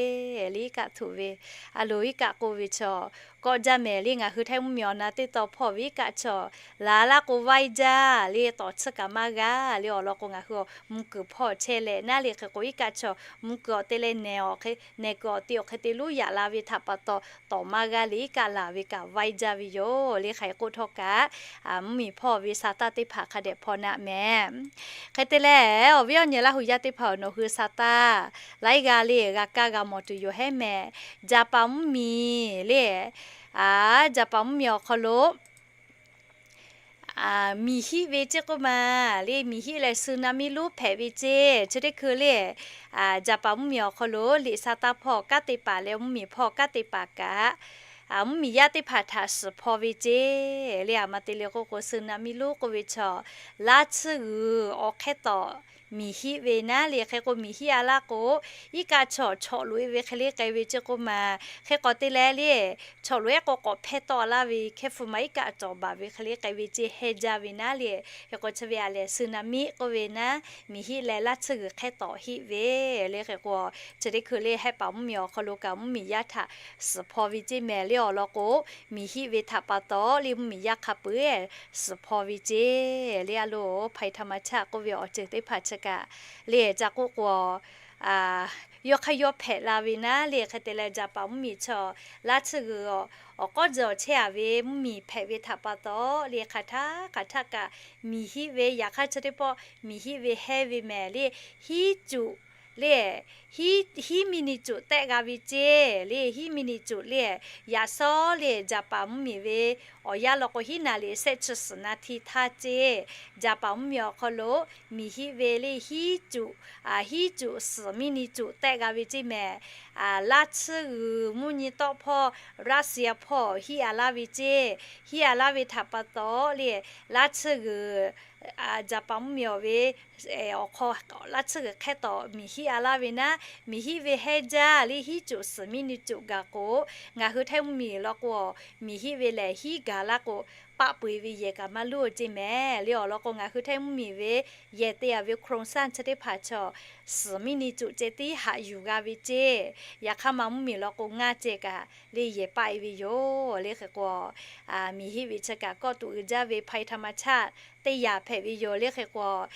le, iˉ kaˆ htuˬ ve. A loˍ, iˉ kaˆ k'oˆ ve chaw kawˆ jaˇ mehˍ le. Ngaˬ hui htaiˇ mvuhˇ miˬ awˬ na teˇ taw hpawˇ ve iˉ kaˆ chaw laˬ laˇ k'o vaiˇ jaˇ le, tawˍ tsuhˇ kaꞈ maˇ g'a le. Awˬ lawn k'o, ngaˬ hui mvuh kuiˬ hpawˇ chehˇ leh naˉ le. Hk'e k'o, iˉ kaˆ chaw mvuh kuiˬ awˬ te leh nehˬ awˬ hk'e, nehˬ kuiˬ awˬ te awˬ hk'e te lonˉ yaꞈ la ve htaꞈ pa taw, tawˍ maˇ g'a le, iˉ kaˆ laˬ ve kaꞈ vaiˇ jaˇ ve yoˬ le. Hk'aˬ hk'e k'oˆ htawˇ kaꞈ, mvuhˇ miˬ hpawˇ ve sa taˇ teˇ hpaˍ hk'a dehꞈ hpaw naˆ mehˍ. Hk'e te leh, awˬ viˉ awˬ nyi Laˇ hu yaˇ teˇ hpaˍ awˬ nawˬ hui sa taˇ laiˉ g'aˇ le g'a kaˇ g'a mawˬ tuˬ yoˬ hehˉ mehˍ. Jaˍpaˍ mvuhˇ miˬ le, Jaˍpaˍ mvuhˇ miˬ awˬ hk'aw lo miˬ hiˆ ve ceˇ k'oˆ ma le, miˬ hiˆ leh สึนามิ lonˉ hpehꞈ ve ceˇ. Chi teˇ hkui le, Jaˍpaˍ mvuhˇ miˬ awˬ hk'aw lo liꞈ sa taˇ hpawˇ kanˉ te paˍ leh mvuhˇ miˬ hpawˇ kanˉ te paˍ kaꞈ, mvuhˇ miˬ yaˇ teˇ hpaˍ htaꞈ suhˍ hpaw ve ceˇ le. A ma te le k'oˆ k'o, สึนามิ lonˉ k'oˆ ve chaw, laˇ tsuhˇ g'uiˬ awˬ hk'ehˇ tawꞈ miˬ hiˆ ve naˉ le. Hk'e k'o, miˬ hiˆ a laˇ k'o, iˉ kaˆ chaw chawꞈ loꞈ e ve hk'e le k'ai ve ceˇ k'oˆ ma. Hk'e k'awꞈ te leh le, chawꞈ loꞈ ehˉ k'o k'awꞈ hpehˇ tawˆ laˇ ve hkehˇ hpu ma iˉ kaˆ cawˬ baˬ ve hk'e le k'ai ve ceˇ, heh jaˇ ve naˉ le. Hk'e k'o, chi ve a lehˬ สึนามิ k'oˆ ve naˉ, miˬ hiˆ leh laˇ tsuhˇ g'uiˬ hk'ehˇ tawꞈ hiˆ ve le. Hk'e k'o, chi teˇ hkui le Hehˆ paˍ mvuhˇ miˬ awˬ hk'aw lo kaꞈ mvuhˇ miˬ yaˇ htaꞈ suhˍ hpaw ve ceˇ mehˍ le. Awˬ lawn k'o, miˬ hiˆ ve htaꞈ pa taw le mvuhˇ miˬ yaˇ hk'a peu-eˬ suhˍ hpaw ve ceˇ le. A loˍ, ภัยธรรมชาติ k'oˆ ve awˬ ceuˬ teˇ hpaˍ chi kaꞈ le ca k'oˆ k'o, yawˇ hk'aˇ yawˇ hpehꞈ la ve naˉ le. Hk'e te leh, Jaˍpaˍ mvuhˇ miˬ chaw laˇ tsuhˇ g'uiˬ awˬ k'awˉ tcuh awˬ chehˇ a ve mvuhˇ miˬ hpehꞈ ve htaꞈ pa taw le, hk'aˬ htaˇ hk'aˬ htaˇ kaꞈ miˬ hiˆ ve. Yaꞈ hk'aˇ chi teˇ pawˆ miˬ hiˆ ve hehˇ ve mehˍ le, hiˉ cuꞈ le, hiˉ miˬniˍ cuꞈ tehˆ g'a ve ceˇ le. Hiˉ miˬniˍ cuꞈ le, yaꞈ shawˉ le Jaˍpaˍ mvuhˇ miˬ ve awˬ yanˇ law k'o, hiˉ naˍ liꞈ shehˆ chi suhˍ naˍ hti htaˇ ceˇ, Jaˍpaˍ mvuhˇ miˬ awˬ hk'aw lo miˬ hiˆ ve le hiˉ cuꞈ, hiˉ cuꞈ suhˍ miˬniˍ cuꞈ tehˆ g'a ve ceˇ mehˍ. Laˇ tsuhˇ g'uiˬ mvuhˇ nyi tawˆ hpawˇ, Russia hpawˇ hiˉ a laˇ ve ceˇ. Hiˉ a laˇ ve htaꞈ pa taw le, laˇ tsuhˇ g'uiˬ Jaˍpaˍ mvuhˇ miˬ awˬ ve awˬ hk'aw laˇ tsuhˇ g'uiˬ hk'ehˇ tawꞈ miˬ hiˆ a laˇ ve naˉ, miˬ hiˆ ve hehˇ jaˇ le hiˉ cuꞈ suhˍ miˬniˍ cuꞈ gaˬ k'o, ngaˬ hui Htaiˇ mvuhˇ miˬ law k'o, miˬ hiˆ ve lehˬ hiˉ gaˬ laˇ k'o, paˆ peu-eˬ ve yehˬ kaꞈ maˇ luˇ ceˇ mehˍ le. Awˬ lawn k'o, ngaˬ hui Htaiˇ mvuhˇ miˬ ve yehˬ te a ve โครงสร้าง chi teˇ hpaˍ chaw suhˍ miˬniˍ cuꞈ ceh tiˉ haꞈ yuˬ g'a ve ceˇ. Yaꞈ hk'aˇ ma mvuhˇ miˬ law k'o, ngaˇ ceh kaꞈ le yehˬ paˆ e ve yoˬ le. Hk'e k'o, miˬ hiˆ ve chi kaꞈ kawˆ tuꞈ uiˍ jaˇ ve ภัยธรรมชาติ teˇ yanˇ hpehꞈ ve yoˬ le. Hk'e k'o,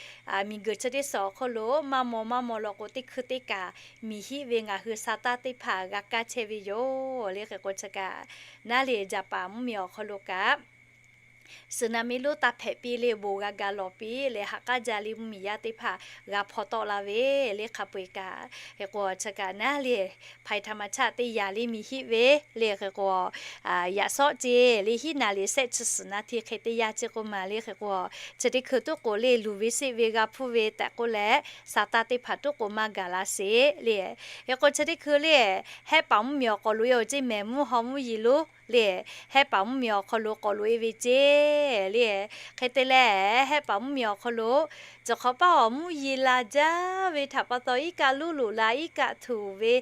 miˬguiˬ chi teˇ suhˍ awˬ hk'oˆ lo maˇ maw maˇ maw law k'o, teˇ hkui teˇ kaꞈ miˬ hiˆ ve ngaˬ hui sa taˇ teˇ hpaˍ g'a kaˇ chehˇ ve yoˬ le. Hk'e k'o, chi kaꞈ naˉ le Jaˍpaˍ mvuhˇ miˬ awˬ hk'aw lo kaꞈ สึนามิ lonˉ taˇ hpehꞈ piˇ le, bon g'a ga lawˬ piˇ leh, haꞈ k'aˉ jaˇ le mvuhˇ miˬ yaˇ teˇ hpaˍ g'a hpaw tawˆ la ve le. Hk'a peu-eˬ kaꞈ, hk'e k'o, chi kaꞈ naˉ le ภัยธรรมชาติ teˇ yanˇ le miˬ hiˆ ve le. Hk'e k'o, yaꞈ shawˉ ceˇ le hiˉ naˍ liꞈ shehˆ chi suhˍ naˍ hti hk'e teˇ yanˇ ceˇ k'oˆ ma le. Hk'e k'o, chi teˇ hkui tuˉ k'o le luˬ ve seˆ ve g'a hpuˇ ve tehꞈ k'oˆ leh, sa taˇ teˇ hpaˍ tuˉ k'o maˇ gaˬ la sheˍ le. Hk'e k'o, chi teˇ hkui le Hehˆ paˍ mvuhˇ miˬ awˬ k'awꞈ loꞈ e awˬ ceˇ mehˍ, mvuhˇ haw mvuhˇ yeˬ lonˉ le, Hehˆ paˍ mvuhˇ miˬ awˬ hk'aw lo k'awꞈ loꞈ e ve ceˇ le. Hk'e te leh, Hehˆ paˍ mvuhˇ miˬ awˬ hk'aw lo cawˬ hk'awꞈ paˇ awˬ mvuhˇ yeˬ la jaˇ ve htaꞈ pa taw, iˉ kaˆ lonˉ loꞈ la, iˉ kaˆ htuˬ ve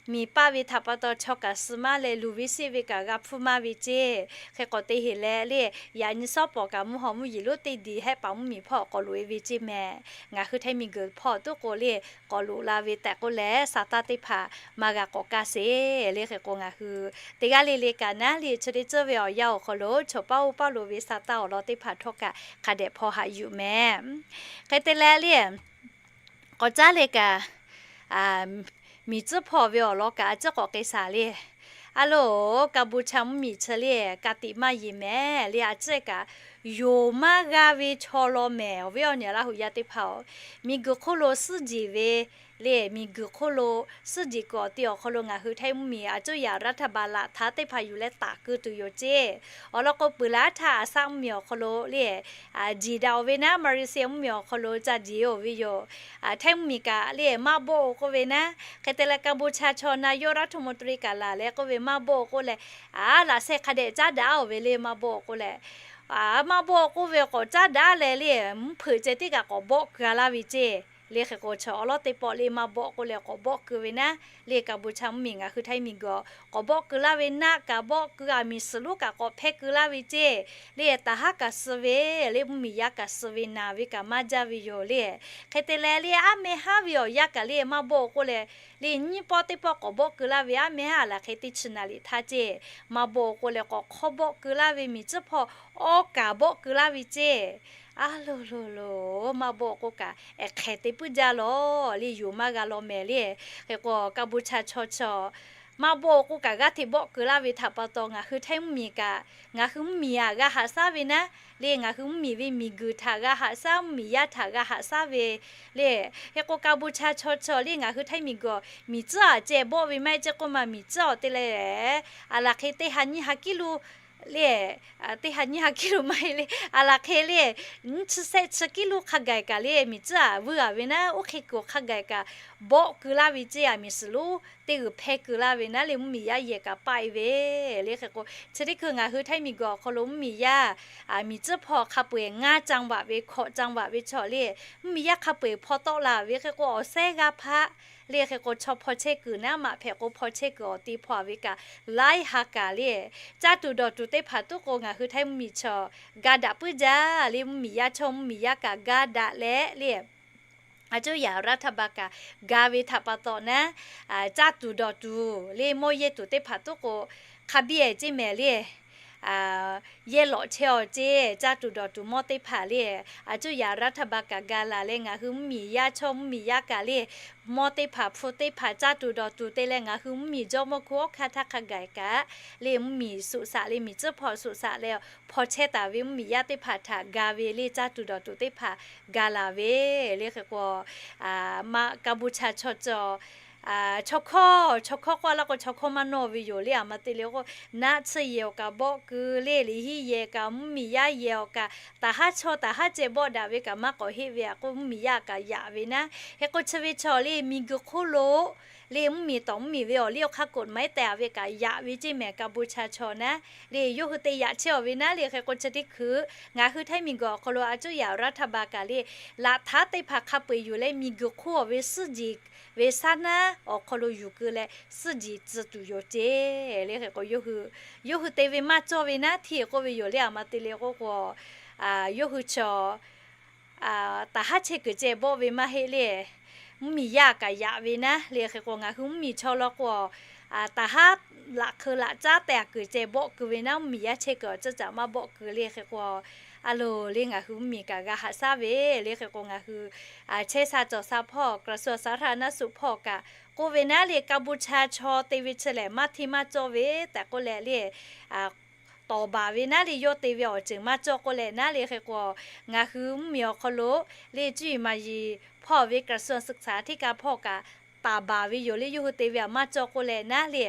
miˬ paˇ ve htaꞈ pa taw chaw kaꞈ suh maˇ leh luˬ ve seˆ ve kaꞈ g'a hpuˇ maˇ ve ceˇ. Hk'e k'awꞈ te heˍ leh le, yaꞈ nyi shawˉ pawˍ kaꞈ mvuhˇ haw mvuhˇ yeˬ lonˉ teˇ diˬ hehˆ paˍ mvuhˇmiˬ hpawˇ k'awꞈ loꞈ e ve ceˇ mehˍ. Ngaˬ hui Htaiˇ miˬguiˬ hpawˇ tuˉ k'o le, k'awꞈ loꞈ la ve tehꞈ k'oˆ leh, sa taˇ teˇ hpaˍ maˇ g'a k'awꞈ kaˇ sheˍ le. Hk'e k'o ngaˬ hui teˇ g'aˇ le le kaꞈ naˉ le chi teˇ tcuhˇ ve awˬ yanˇ awˬ hk'aw lo chaw paˇ oˇ paˇ lo ve sa taˇ awˬ lawn teˇ hpaˍ htawˇ kaꞈ hk'a dehꞈ hpaw haꞈ yuˬ mehˍ. Hk'e te leh le, k'awꞈ caˉ le kaꞈ, miˬ tcuhˉ hpawˇ ve awˬ lawn kaꞈ a ciˉ k'awꞈ k'ai shaˍ le. A loˬ, Kaˇ bon chaˇ mvuhˇmiˬ chi le, ka tiꞈ maˇ yeˬ mehˍ le, a ciˉ kaꞈ yonˍ maˇ g'a ve chaw law mehˍ. Awˬ viˉ awˬ nyi Laˇ huˍ yaˇ teˇ hpaˍ-oˬ, miˬguiˬ hk'oˆ lo suhˉ jeˬ ve le, miˬguiˬ hk'oˆ lo suhˉ jeˬ kuiˬ awˬ ti awˬ hk'aw lo ngaˬ hui Htaiˇ mvuhˇmiˬ a cuˇ yaꞈ รัฐบาล laꞈ htaˇ teˇ hpaˍ yuˬ leh taˍ keu tuˬ yoˬ ceˇ. Awˬ lawn k'o, peuˬ laˇ htaˇ a shaˆ mvuhˇmiˬ awˬ hk'aw lo le, jeˬ daꞈ-oˬ ve naˉ, Malaysia mvuhˇmiˬ awˬ hk'aw lo ca jeˬ-oˬ ve yoˬ. Htaiˇ mvuhˇmiˬ kaꞈ le maˇ bawˆ-oˬ k'oˆ ve naˉ. Hk'e te leh Kaˇ bon chaˇ chaw na yawˇ รัฐมนตรี kaꞈ laˬ leh k'oˆ ve maˇ bawˆ-oˬ k'oˆ leh, a laꞈ sheh hk'a dehꞈ caˉ daꞈ-oˬ ve le maˇ bawˆ-oˬ k'oˆ leh, maˇ bawˆ-oˬ k'oˆ ve k'awꞈ caˉ daꞈ leh le, mvuhˇ hpeuꞈ ceh tiˉ kaꞈ k'awꞈ bawˆ keu-a laˇ ve ceˇ. Le hk'e k'o chaw awˬ lawˉ teˇ pawˆ le maˇ bawˆ k'oˆ leh k'awꞈ bawˆ keu ve naˉ. Le Kaˇ bon chaˇ mvuhˇmiˬ ngaˬ hui Htaiˇ miˬguiˬ k'awꞈ bawˆ keu laˇ ve naˆ kaꞈ bawˆ keu, a miˬ suhˍ lonˉ kaꞈ k'awꞈ hpehˇ keu laˇ ve ceˇ. Le taˍ haˉ kaꞈ suh ve, le mvuhˇmiˬ yaˇ kaꞈ suh ve naˍ ve kaꞈ maˇ jaˇ ve yoˬ le. Hk'e te leh le aˉ meh haˉ ve awˬ yanˇ kaꞈ le maˇ bawˆ-oˬ k'oˆ leh, le nyiˇ pawˆ teˇ pawˆ k'awꞈ bawˆ keu laˇ ve aˉ meh haˉ a laˬ hk'e teˇ chi naˍ liꞈ htaˇ ceˇ. Maˇ bawˆ-oˬ k'oˆ leh k'awꞈ hk'awˇ bawˆ keu laˇ ve miˬ tcuhˉ hpawˇ awˇ kaˍ bawˆ keu laˇ ve ceˇ. A loˬ loˬ loˬ, maˇ bawˆ-oˬ k'oˆ kaꞈ ehˉ hk'ehˬ te puiˉ jaˇ lawˬ le, yonˍ maˇ g'a law mehˍ le. Hk'e k'o Kaˇ bon chaˇ chaw chaw maˇ bawˆ-oˬ k'oˆ kaꞈ g'aˇ hteꞈ bawˆ keu laˇ ve htaꞈ pa taw ngaˬ hui Htaiˇ mvuhˇmiˬ kaꞈ, ngaˬ hui mvuhˇmiˬ aꞈ g'a haꞈ shaˉ ve naˉ. Le ngaˬ hui mvuhˇmiˬ ve miˬguiˬ htaꞈ g'a haꞈ shaˉ, mvuhˇmiˬ yaˇ htaꞈ g'a haꞈ shaˉ ve le. Hk'e k'o Kaˇ bon chaˇ chaw chaw le ngaˬ hui Htaiˇ miˬguiˬ miˬ tcuhˉ aꞈ ceh bawˆ ve maˇ heˆ ceˇ k'oˆ ma, miˬ tcuhˉ awˬ te leh a laˬ hk'e teˇ ha nyiˇ ha kiˉ lo le, teˇ ha nyiˇ ha kiˉ lo maˇ heˆ le, a laˬ hk'e le nyiˇ chi shehˆ chi kiˉ lo hk'a gaˬ kaꞈ le miˬ tcuhˉ aꞈ vuiˇ a ve naˉ, oˇ hk'e kuiˬ hk'a gaˬ kaꞈ bawˆ keu laˇ ve ceˇ. A miˬ suhˍ lonˉ teˇ g'uiˬ hpehˇ keu laˇ ve naˉ le mvuhˇmiˬ yaˇ yehˬ kaꞈ paˆ e ve le. Hk'e k'o chi teˇ hkui ngaˬ hui Htaiˇ miˬguiˬ awˬ hk'aw lo mvuhˇmiˬ yaˇ miˬ tcuhˉ hpawˇ hk'a peu-eˬ ngaˇ จังหวัด ve hkawꞈ จังหวัด ve chaw le mvuhˇmiˬ yaˇ hk'a peu-eˬ hpaw tawˆ la ve. Hk'e k'o awˬ sehˉ g'aˇ hpaˆ le hk'e k'o chaw hpaw chehˇ kuiˬ naˉ maꞈ hpehꞈ k'o hpaw chehˇ kuiˬ awˬ te hpaw-a ve kaꞈ laiˉ ha kaꞈ le, caˇ tuˬ dawˬ tuˬ teˇ hpaˍ tuˉ k'o ngaˬ hui Htaiˇ mvuhˇmiˬ chaw ga daꞈ puiˉ jaˇ le. Mvuhˇmiˬ yaˇ chaw mvuhˇmiˬ yaˇ kaꞈ ga daꞈ leh le, a cuˇ yaꞈ รัฐบาล kaꞈ ga ve htaꞈ pa taw naˉ, caˇ tuˬ dawˬ tuˬ le mawˇ yehˇ tuˬ teˇ hpaˍ tuˉ k'o hk'a biˇ-e ceˇ mehˍ le. Yehˇ lawꞈ chehˇ-aw ceˇ, caˇ tuˬ dawˬ tuˬ mawˇ teˇ hpaˍ le, a cuˇ yaꞈ รัฐบาล kaꞈ ga laˬ leh ngaˬ hui mvuhˇmiˬ yaˇ chaw mvuhˇmiˬ yaˇ kaꞈ le mawˇ teˇ hpaˍ hpu teˇ hpaˍ caˇ tuˬ dawˬ tuˬ te leh ngaˬ hui mvuhˇmiˬ jawˇmawˇ hkuˇ awˉ hkanˇ htaˇ hk'a gaˬ kaꞈ le mvuhˇmiˬ suꞈ shaꞈ le miˬ tcuhˉ hpaw suꞈ shaꞈ leh hpaw chehˇ taˍ ve mvuhˇmiˬ yaˇ teˇ hpaˍ htaꞈ ga ve le caˇ tuˬ dawˬ tuˬ teˇ hpaˍ ga laˬ ve le. Hk'e k'o Kaˇ bon chaˇ chaw chaw chaw hkawˇ, chaw hkawˇ k'oˆ laˇ k'o chaw hkawˇ maˇ nawˇ ve yoˬ le. A ma te le k'o naˆ tsuhˇ yehˬ awˬ kaꞈ bawˆ keu le, liꞈ hiˉ yehˬ kaꞈ mvuhˇmiˬ yaˇ yehˬ awˬ kaꞈ taˍ haˉ chaw taˍ haˉ ceh bawˆ daꞈ ve kaꞈ maˇ k'awꞈ heˆ ve a k'o mvuhˇmiˬ yaˇ kaꞈ yaꞈ ve naˉ. Hk'e k'o chi ve chaw le miˬguiˬ hk'oˆ lo le mvuhˇmiˬ tawˍ mvuhˇmiˬ ve awˬ liˇ awˬ hk'aˇ กฎหมาย tehˬ a ve kaꞈ yaꞈ ve ceˇ mehˍ. Kaˇ bon chaˇ chaw naˉ le yawˇ hui te yaꞈ chehˇ-aw ve naˉ le. Hk'e k'o chi teˇ hkui ngaˬ hui Htaiˇ miˬguiˬ awˬ hk'aw lo a cuˇ yaꞈ รัฐบาล kaꞈ le laꞈ htaˉ teˇ hpaˍ hk'a peu-eˬ yuˬ leh miˬguiˬ hk'oˆ awˬ ve suhˉ jeˬ ve shaˉ naˉ awˬ hk'aw lo yuˬ keu leh suhˉ jeˬ tcuh tuˬ yoˬ ceˇ le. Hk'e k'o yawˇ hui te ve maˇ cawˇ ve naˉ hteˇ k'oˆ ve yoˬ le. A ma te le k'oˆ k'o yawˇ hui chaw taˍ haˉ chehˇ kuiˬ ceh bawˆ ve maˇ heˆ le. Mvuhˇmiˬ yaˇ kaꞈ yaꞈ ve naˉ le. Hk'e k'o ngaˬ hui mvuhˇmiˬ chaw law k'o taˍ haˉ laꞈ hk'eu laꞈ caˉ tehꞈ kuiˬ ceh bawˆ keu ve naˉ, mvuhˇmiˬ yaˇ chehˇ kuiˬ awˬ ceuˬ caꞈ maˇ bawˆ keu le. Hk'e k'o a loˬ le ngaˬ hui mvuhˇmiˬ kaꞈ g'a haꞈ shaˉ ve le. Hk'e k'o ngaˬ hui chehˇ sha cawˬ sha hpawˇ กระทรวงสาธารณสุข hpawˇ kaꞈ k'oˆ ve naˉ le Kaˇ bon chaˇ chaw te ve chi lehˬ maˇ hteˇ maˇ cawˇ ve tehꞈ k'oˆ leh le tawˍ baˬ ve naˉ le yawˇ te ve awˬ ceuˬ maˇ cawˇ k'oˆ leh naˉ le. Hk'e k'o ngaˬ hui mvuhˇmiˬ awˬ hk'aw lo le cuˇ yiˍ maˍ yiˍ hpawˇ ve กระทรวงศึกษาธิการ hpawˇ kaꞈ taˍ baˬ ve yoˬ le. Yawˇ hui te ve aꞈ maˇ cawˇ k'oˆ leh naˉ le.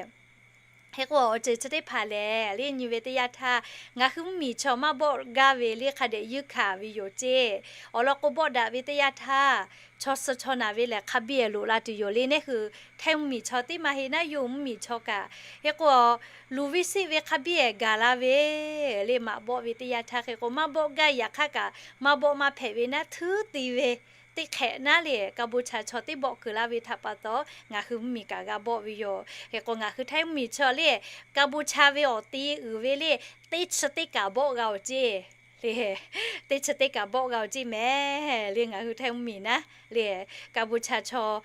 Hk'e k'o awˬ ceuˬ chi teˇ hpaˍ lehˬ le nyi ve teˇ yanˇ htaˇ ngaˬ hui mvuhˇmiˬ chaw maˇ bawˆ gaˇ ve le hk'a dehꞈ yuˇ hkanˍ ve yoˬ ceˇ. Awˬ lawn k'o bawˆ daꞈ ve teˇ yanˇ htaˇ chaw suh chaw naˬ ve lehˬ hk'a biˇ-e loꞈ la tuˬ yoˬ le. Neˇ hui Htaiˇ mvuhˇmiˬ chaw teˇ maˇ heˆ naˉ yawˇ hui mvuhˇmiˬ chaw kaꞈ hk'e k'o luˬ ve seˆ ve hk'a biˇ-e gaˬ la ve le maꞈ bawˆ ve teˇ yanˇ htaˇ hk'e k'o maˇ bawˆ gaˇ yaꞈ hk'aˇ kaꞈ maˇ bawˆ maˇ hpehꞈ ve naˉ htuˉ ti ve teˇ hk'ehꞈ naˉ le, กัมพูชา chaw teˇ bawˆ kuiˬ laˇ ve htaꞈ pa taw, ngaˬ hui mvuhˇmiˬ kaꞈ g'a bawˆ ve yoˬ. Hk'e k'o, ngaˬ hui Htaiˇ mvuhˇmiˬ chaw le, กัมพูชา ve awˬ ti uiˍ ve le, teˇ chi teˇ kaꞈ bawˆ g'a-oˬ ceˇ le. Teˇ chi teˇ kaꞈ bawˆ g'a-oˬ ceˇ mehˍ le. Ngaˬ hui Htaiˇ mvuhˇmiˬ naˉ le, กัมพูชา chaw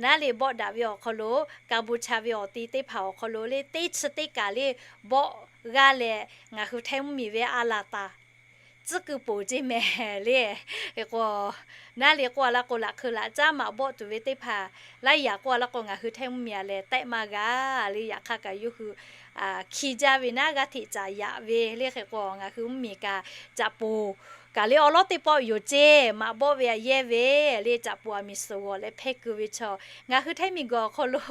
naˉ le bawˆ daꞈ ve awˬ hk'aw lo, กัมพูชา ve awˬ ti teˇ hpaˍ awˬ hk'aw lo le, teˇ chi teˇ kaꞈ le bawˆ g'a leh, ngaˬ hui Htaiˇ mvuhˇmiˬ ve a laˬ taˍ tcuhˉ kuiˬ poˬ ceˇ mehˍ le. Hk'e k'o, naˉ le k'oˆ a laˇ k'o, laꞈ hk'eu laꞈ caˉ maꞈ bawˆ tuˬ ve teˇ hpaˍ laiˉ yaꞈ k'oˆ a laˇ k'o, ngaˬ hui Htaiˇ mvuhˇmiˬ a lehˬ tehˆ maˇ g'a le. Yaꞈ hk'aˇ kaꞈ yawˇ hui hki jaˇ ve naˉ, g'aˇ hteꞈ caˍ yaꞈ ve le. Hk'e k'o, ngaˬ hui mvuhˇmiˬ kaꞈ caꞈ poˬ kaꞈ le awˉ lawˉ teˇ pawˆ yoˬ ceˇ. Maꞈ bawˆ ve aꞈ yehˇ ve le, caꞈ poˬ aˬ miˍ suhˍ g'awˬ leh hpehˇ keu ve chaw, ngaˬ hui Htaiˇ miˬguiˬ awˬ hk'aw lo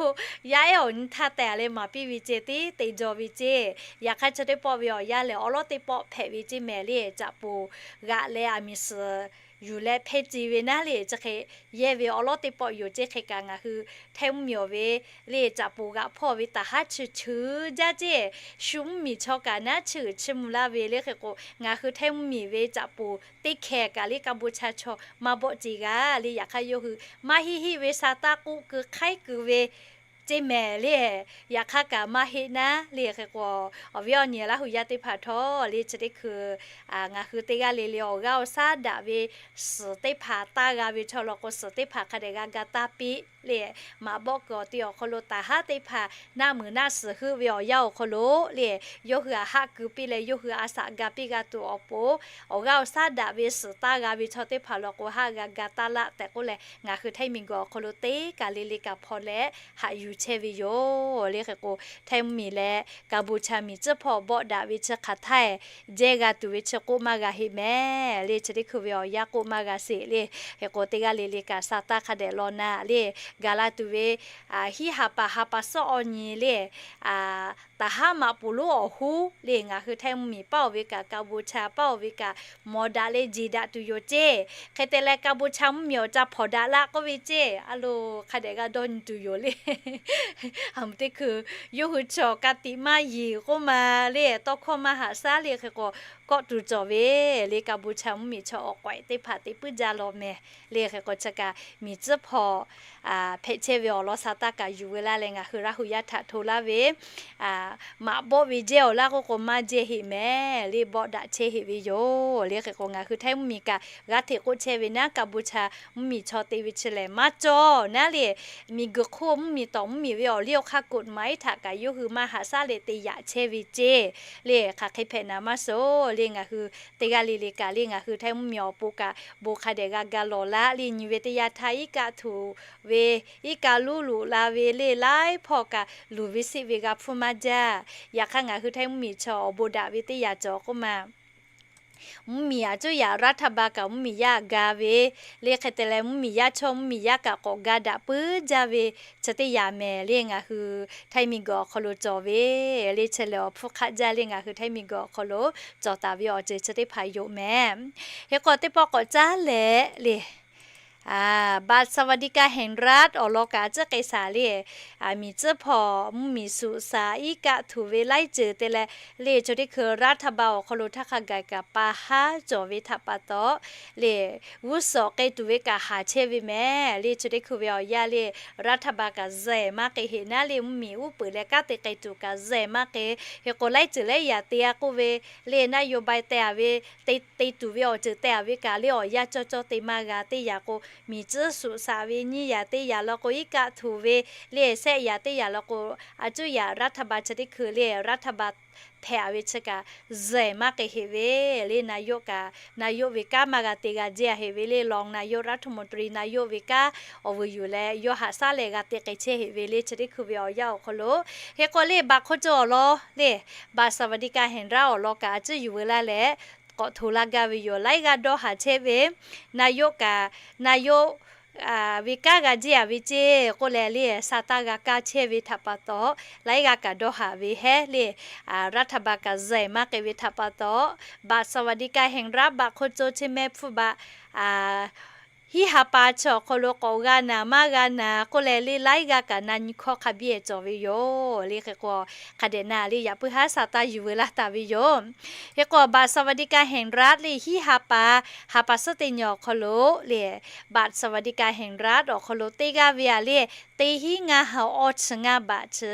yaˇ ehˉ awˬ nyi htaˇ tehꞈ leh maˍ piˇ ve ceˇ, teˇ te jaw ve ceˇ. Yaꞈ hk'aˇ, chi teˇ pawˆ ve awˬ yanˇ lehˬ, awˉ lawˉ teˇ pawˆ hpehꞈ ve ceˇ mehˍ le. Caꞈ poˬ g'aꞈ leh aˬ miˍ suhˍ yuˬ leh hpehˇ ce ve naˉ le, chi hk'e yehˇ ve awˉ lawˉ teˇ pawˆ yoˬ ceˇ. Hk'e kaꞈ ngaˬ hui Htaiˇ mvuhˇmiˬ awˬ ve le, caꞈ poˬ g'aꞈ hpawˇ ve taˍ haˉ chi cheuˬ jaˇ ceˇ. Shu mvuhˇmiˬ chaw kaꞈ naˉ cheuˬ chiˇ mvuh laˇ ve le. Hk'e k'o, ngaˬ hui Htaiˇ mvuhˇmiˬ ve caꞈ poˬ teˇ hkeh kaꞈ le กัมพูชา chaw maˇ bawˆ ce g'a le. Yaꞈ hk'aˇ, yawˇ hui maˇ heˆ heˆ ve sa taˇ k'oˆ keu hk'aiˉ keu ve ceˇ mehˍ le. Yaꞈ hk'aˇ kaꞈ maˇ heˆ naˉ le. Hk'e k'o, awˬ viˉ awˬ nyi Laˇ huˍ yaˇ teˇ hpaˍ htawˇ le, chi teˇ hkui ngaˬ hui teˇ g'aˇ le le awˬ g'aˇ awˬ shaˉ daꞈ ve suhˍ teˇ hpaˍ taˇ g'a ve chaw law k'o, suhˍ teˇ hpaˍ hk'a dehꞈ g'a ga taˇ piˇ le. Maꞈ bawˆ kuiˬ awˬ ti awˬ hk'aw lo taˍ haˉ teˇ hpaˍ naˆ muiˬ naˆ suhˍ heuˆ ve awˬ yanˇ awˬ hk'aw lo le, yawˇ hui aꞈ haˆ keu piˇ leh, yawˇ hui a shaꞈ ga piˇ g'a tuˬ awˬ pon, awˬ g'aˇ awˬ shaˉ daꞈ ve suhˍ taˇ g'a ve chaw teˇ hpaˍ law k'o, haˆ g'a ga taˇ laˆ tehꞈ k'oˆ leh, ngaˬ hui Htaiˇ miˬguiˬ awˬ hk'aw lo teˇ kaˬ le le kaꞈ hpaw leh haꞈ yuˬ chehˇ ve yoˬ le. Hk'e k'o, Htaiˇ mvuhˇmiˬ leh กัมพูชา miˬ tcuhˉ hpawˇ bawˆ daꞈ ve chi hk'aˬ htaˇ jehˇ g'a tuˬ ve chi k'oˆ maˇ g'a heˆ mehˍ le. Chi teˇ hkui ve awˬ yanˇ k'oˆ maˇ g'a sheˍ le. Hk'e k'o, teˇ g'aˇ le le kaꞈ sa taˇ hk'a dehꞈ law naˆ le, gaˬ la tuˬ ve hiˉ ha paˍ ha pa suhˉ awˬ nyi le, taˍ haˉ maꞈ poˍ lonˉ awˬ hoˉ le, ngaˬ hui Htaiˇ mvuhˇmiˬ paˇ oˬ ve kaꞈ กัมพูชา paˇ oˬ ve kaꞈ mawˬ daꞈ leh jeˬ daꞈ tuˬ yoˬ ceˇ. Hk'e te leh กัมพูชา mvuhˇmiˬ awˬ ca hpawnˬ daꞈ laˆ k'oˆ ve ceˇ. A lo, hk'a dehꞈ g'a dawˇ nyi tuˬ yoˬ le. Aˬ mvuh teˇ hkui yawˇ hui chaw ka tiꞈ maˇ yeˬ k'oˆ ma le, tawˇ hkawˇ maˇ haꞈ shaˉ le. Hk'e k'o, kawˆ tuˬ cawˬ ve le, กัมพูชา mvuhˇmiˬ chaw awˬ k'awehꞈ teˇ hpaˍ teꞈ puiˉ jaˇ law mehˍ le. Hk'e k'o, chi kaꞈ miˬ tcuhˉ hpawˇ hpehꞈ chehˇ ve awˬ lawn sa taˇ kaꞈ yuˬ veu laˇ leh, ngaˬ hui Laˇ huˍ yaˇ htaꞈ hto laˇ ve, maꞈ bawˆ ve jehˇ awˬ laˇ k'oˆ k'o, maˇ jehˇ heˆ mehˍ le, bawˆ daꞈ chehˇ heˆ ve yoˬ le. Hk'e k'o, ngaˬ hui Htaiˇ mvuhˇmiˬ kaꞈ g'aˇ hteꞈ k'oˆ chehˇ ve naˉ, กัมพูชา mvuhˇmiˬ chaw te ve chi lehˬ maˇ cawˬ naˉ le, miˬguiˬ hk'oˆ mvuhˇmiˬ tawˍ mvuhˇmiˬ ve awˬ liˇ awˬ hk'aˇ กฎหมาย htaꞈ kaꞈ yawˇ hui maˇ haꞈ shaˉ leh te yaꞈ chehˇ ve ceˇ le. Hk'aˬ hk'e hpehꞈ naˍ maˇ suhˍ le. Ngaˬ hui teˇ g'aˇ le le kaꞈ le, ngaˬ hui Htaiˇ mvuhˇmiˬ awˬ pon kaꞈ bon hk'a dehꞈ g'a ga lawˬ laˇ le. Nyi ve teˇ yanˇ htaˇ iˉ kaˆ htuꞈ ve, iˉ kaˆ luˇ loꞈ la ve le, laiˉ hpawˇ kaꞈ luˬ ve siˆ ve g'a hpfuhˇ maˇ jaˇ. Yaꞈ hk'aˇ, ngaˬ hui Htaiˇ mvuhˇmiˬ chaw awˬ bon daꞈ ve teˇ yanˇ cawˬ k'oˆ ma, mvuhˇmiˬ aꞈ cuˇ yaꞈ รัฐบาล kaꞈ mvuhˇmiˬ yaˇ ga ve le. Hk'e te leh, mvuhˇmiˬ yaˇ chaw mvuhˇmiˬ yaˇ kaꞈ k'awꞈ ga daꞈ puiˉ jaˇ ve chi teˇ yanˇ mehˍ le. Ngaˬ hui Htaiˇ miˬguiˬ awˬ hk'aw lo cawˬ ve le, chi lehˬ awˬ hpfuhˇ hk'aˆ jaˇ le. Ngaˬ hui Htaiˇ miˬguiˬ awˬ hk'aw lo cawˬ taˍ ve awˬ ceuˬ chi teˇ hpaˍ yoˬ mehˍ. Hk'e k'o, teˇ pawˆ k'awꞈ caˉ leh le, บัตรสวัสดิการแห่งรัฐ awˬ lawn kaꞈ a ciˉ k'ai shaˍ le. Miˬ tcuhˉ hpawˇ mvuhˇmiˬ suꞈ shaˍ iˉ kaˆ htuꞈ ve laiˉ ceuˬ te leh le, chaw teˇ hkui รัฐบาล awˬ hk'aw lo htaˇ hk'a gaˬ kaꞈ pa haˉ cawˬ ve htaꞈ pa taw le, g'uˇ suhˍ k'ai tuˬ ve kaꞈ haˍ chehˇ ve mehˍ le. Chaw teˇ hkui ve awˬ yanˇ le, รัฐบาล kaꞈ zuhꞈ maˇ k'ai heꞈ naˉ le, mvuhˇmiˬ uˉ peunˍ leh kanˉ te k'ai tuˬ kaꞈ zuhꞈ maˇ k'ai. Hk'e k'o, laiˉ ceuˬ laiˉ yaꞈ te a k'oˆ ve le, นโยบาย te a ve, te te tuˬ ve awˬ ceuˬ te a ve kaꞈ le, awˬ yanˇ cawˇ cawˇ te maˇ g'a. Teˇ yanˇ k'o, miˬ tcuhˉ suꞈ shaˍ ve nyiˇ yaꞈ teˇ yaꞈ law k'o, iˉ kaˆ htuꞈ ve le, shehˆ yaꞈ teˇ yaꞈ law k'o, a cuˇ yaꞈ รัฐบาล chi teˇ hkui le, รัฐบาล hpehꞈ a ve chi kaꞈ zuhꞈ maˇ k'ai heꞈ ve le. นายก kaꞈ นายก ve kanˉ maˇ g'a te g'a jehˇ a heꞈ ve le, รองนายกรัฐมนตรี นายก ve kanˉ awˬ vuiˬ yuˬ leh yawˇ haꞈ shaˉ leh g'a te k'ai chehˇ heꞈ ve le. Chi teˇ hkui ve awˬ yanˇ awˬ hk'aw lo, hk'e k'o le, บัตรคนจน awˬ lawn le, บัตรสวัสดิการแห่งรัฐ awˬ lawn kaꞈ a ciˉ yuˬ veu laˇ leh k'awꞈ hto laˇ gaˇ ve yoˬ. Laiˉ g'aˇ dawˇ haˍ chehˇ ve นายก kaꞈ นายก ve kanˉ g'a jehˇ a ve ceˇ k'oˆ leh le, sa taˇ g'a kaˇ chehˇ ve htaꞈ pa taw, laiˉ g'aˇ kaꞈ dawˇ haˍ ve hehˉ le, รัฐบาล kaꞈ zuhꞈ maˇ k'ai ve htaꞈ pa taw, บัตรสวัสดิการแห่งรัฐ บัตรคนจน chi mehˆ hpfuhˇ บัตร hiˉ ha pa chi awˬ hk'aw lo k'awꞈ g'a naˍ maˇ g'a naˍ k'oˆ leh le, laiˉ g'aˇ kaꞈ na nyi hkawˇ hk'a biˇ cawˬ ve yoˬ le. Hk'e k'o, hk'a dehꞈ na le yaꞈ puiˉ haˉ shaˍ taˇ yuˬ veu laˇ taˍ ve yoˬ. Hk'e k'o, บัตรสวัสดิการแห่งรัฐ le hiˉ ha pa, ha pa suhˉ teˇ nyi awˬ hk'aw lo le, บัตรสวัสดิการแห่งรัฐ awˬ hk'aw lo teˇ g'aˇ ve aꞈ le, teˇ hinˉ ngaˇ ha awˇ chi ngaˇ baꞈ chi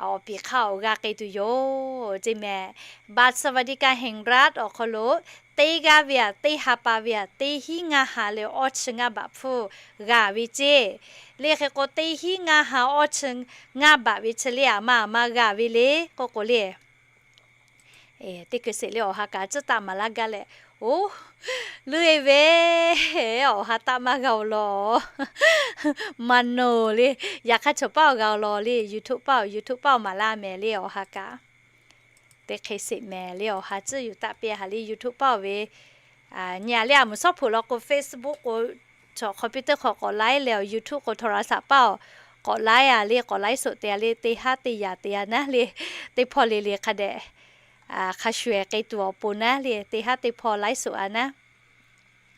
awˬ piˍ hk'aˇ awˬ g'a k'ai tuˬ yoˬ ceˇ mehˍ. บัตรสวัสดิการแห่งรัฐ awˬ hk'aw lo teˇ g'aˇ ve aꞈ teˇ ha pa ve aꞈ teˇ hinˉ ngaˇ ha leh awˇ chi ngaˇ baꞈ hpfuhˇ g'a ve ceˇ. Le hk'e k'o, teˇ hinˉ ngaˇ ha awˇ chi ngaˇ baꞈ ve chi le aˬ ma aˬ ma g'a ve le k'oˆ k'o le, teˇ hkui sheˍ le awˬ ha kaꞈ tcuhˉ taˆ maˍ laˇ gaˇ leh, oˇ, leuˉ e ve, awˬ ha taˆ maˇ g'a-oˬ law. Maˇ nawˬ le, yaꞈ hk'aˇ chaw paˆ awˬ g'a-oˬ law le, YouTube paˆ awˬ, YouTube paˆ awˬ maˍ laˇ mehˍ le awˬ ha kaꞈ. Teˇ hk'e sheˍ mehˍ le awˬ ha tcuhˉ yuˬ taˆ piˇ ha le YouTube paˆ awˬ ve nyi aꞈ le, aˬ mvuhˬ shawˉ hpeuꞈ law k'o Facebook k'o, chaw computer hk'aw k'awꞈ laiˉ leh awˬ YouTube k'o โทรศัพท์ paˆ awˬ k'awꞈ laiˉ a le, k'awꞈ laiˉ soꞈ te a le, teˇ haˉ teˇ yaꞈ te a naˉ le, teˇ hpawˇ le le hk'a dehꞈ hk'a shuˍ e k'ai tuˬ awˬ pon naˉ le, teˇ haˉ teˇ hpawˇ laiˉ soꞈ a naˉ.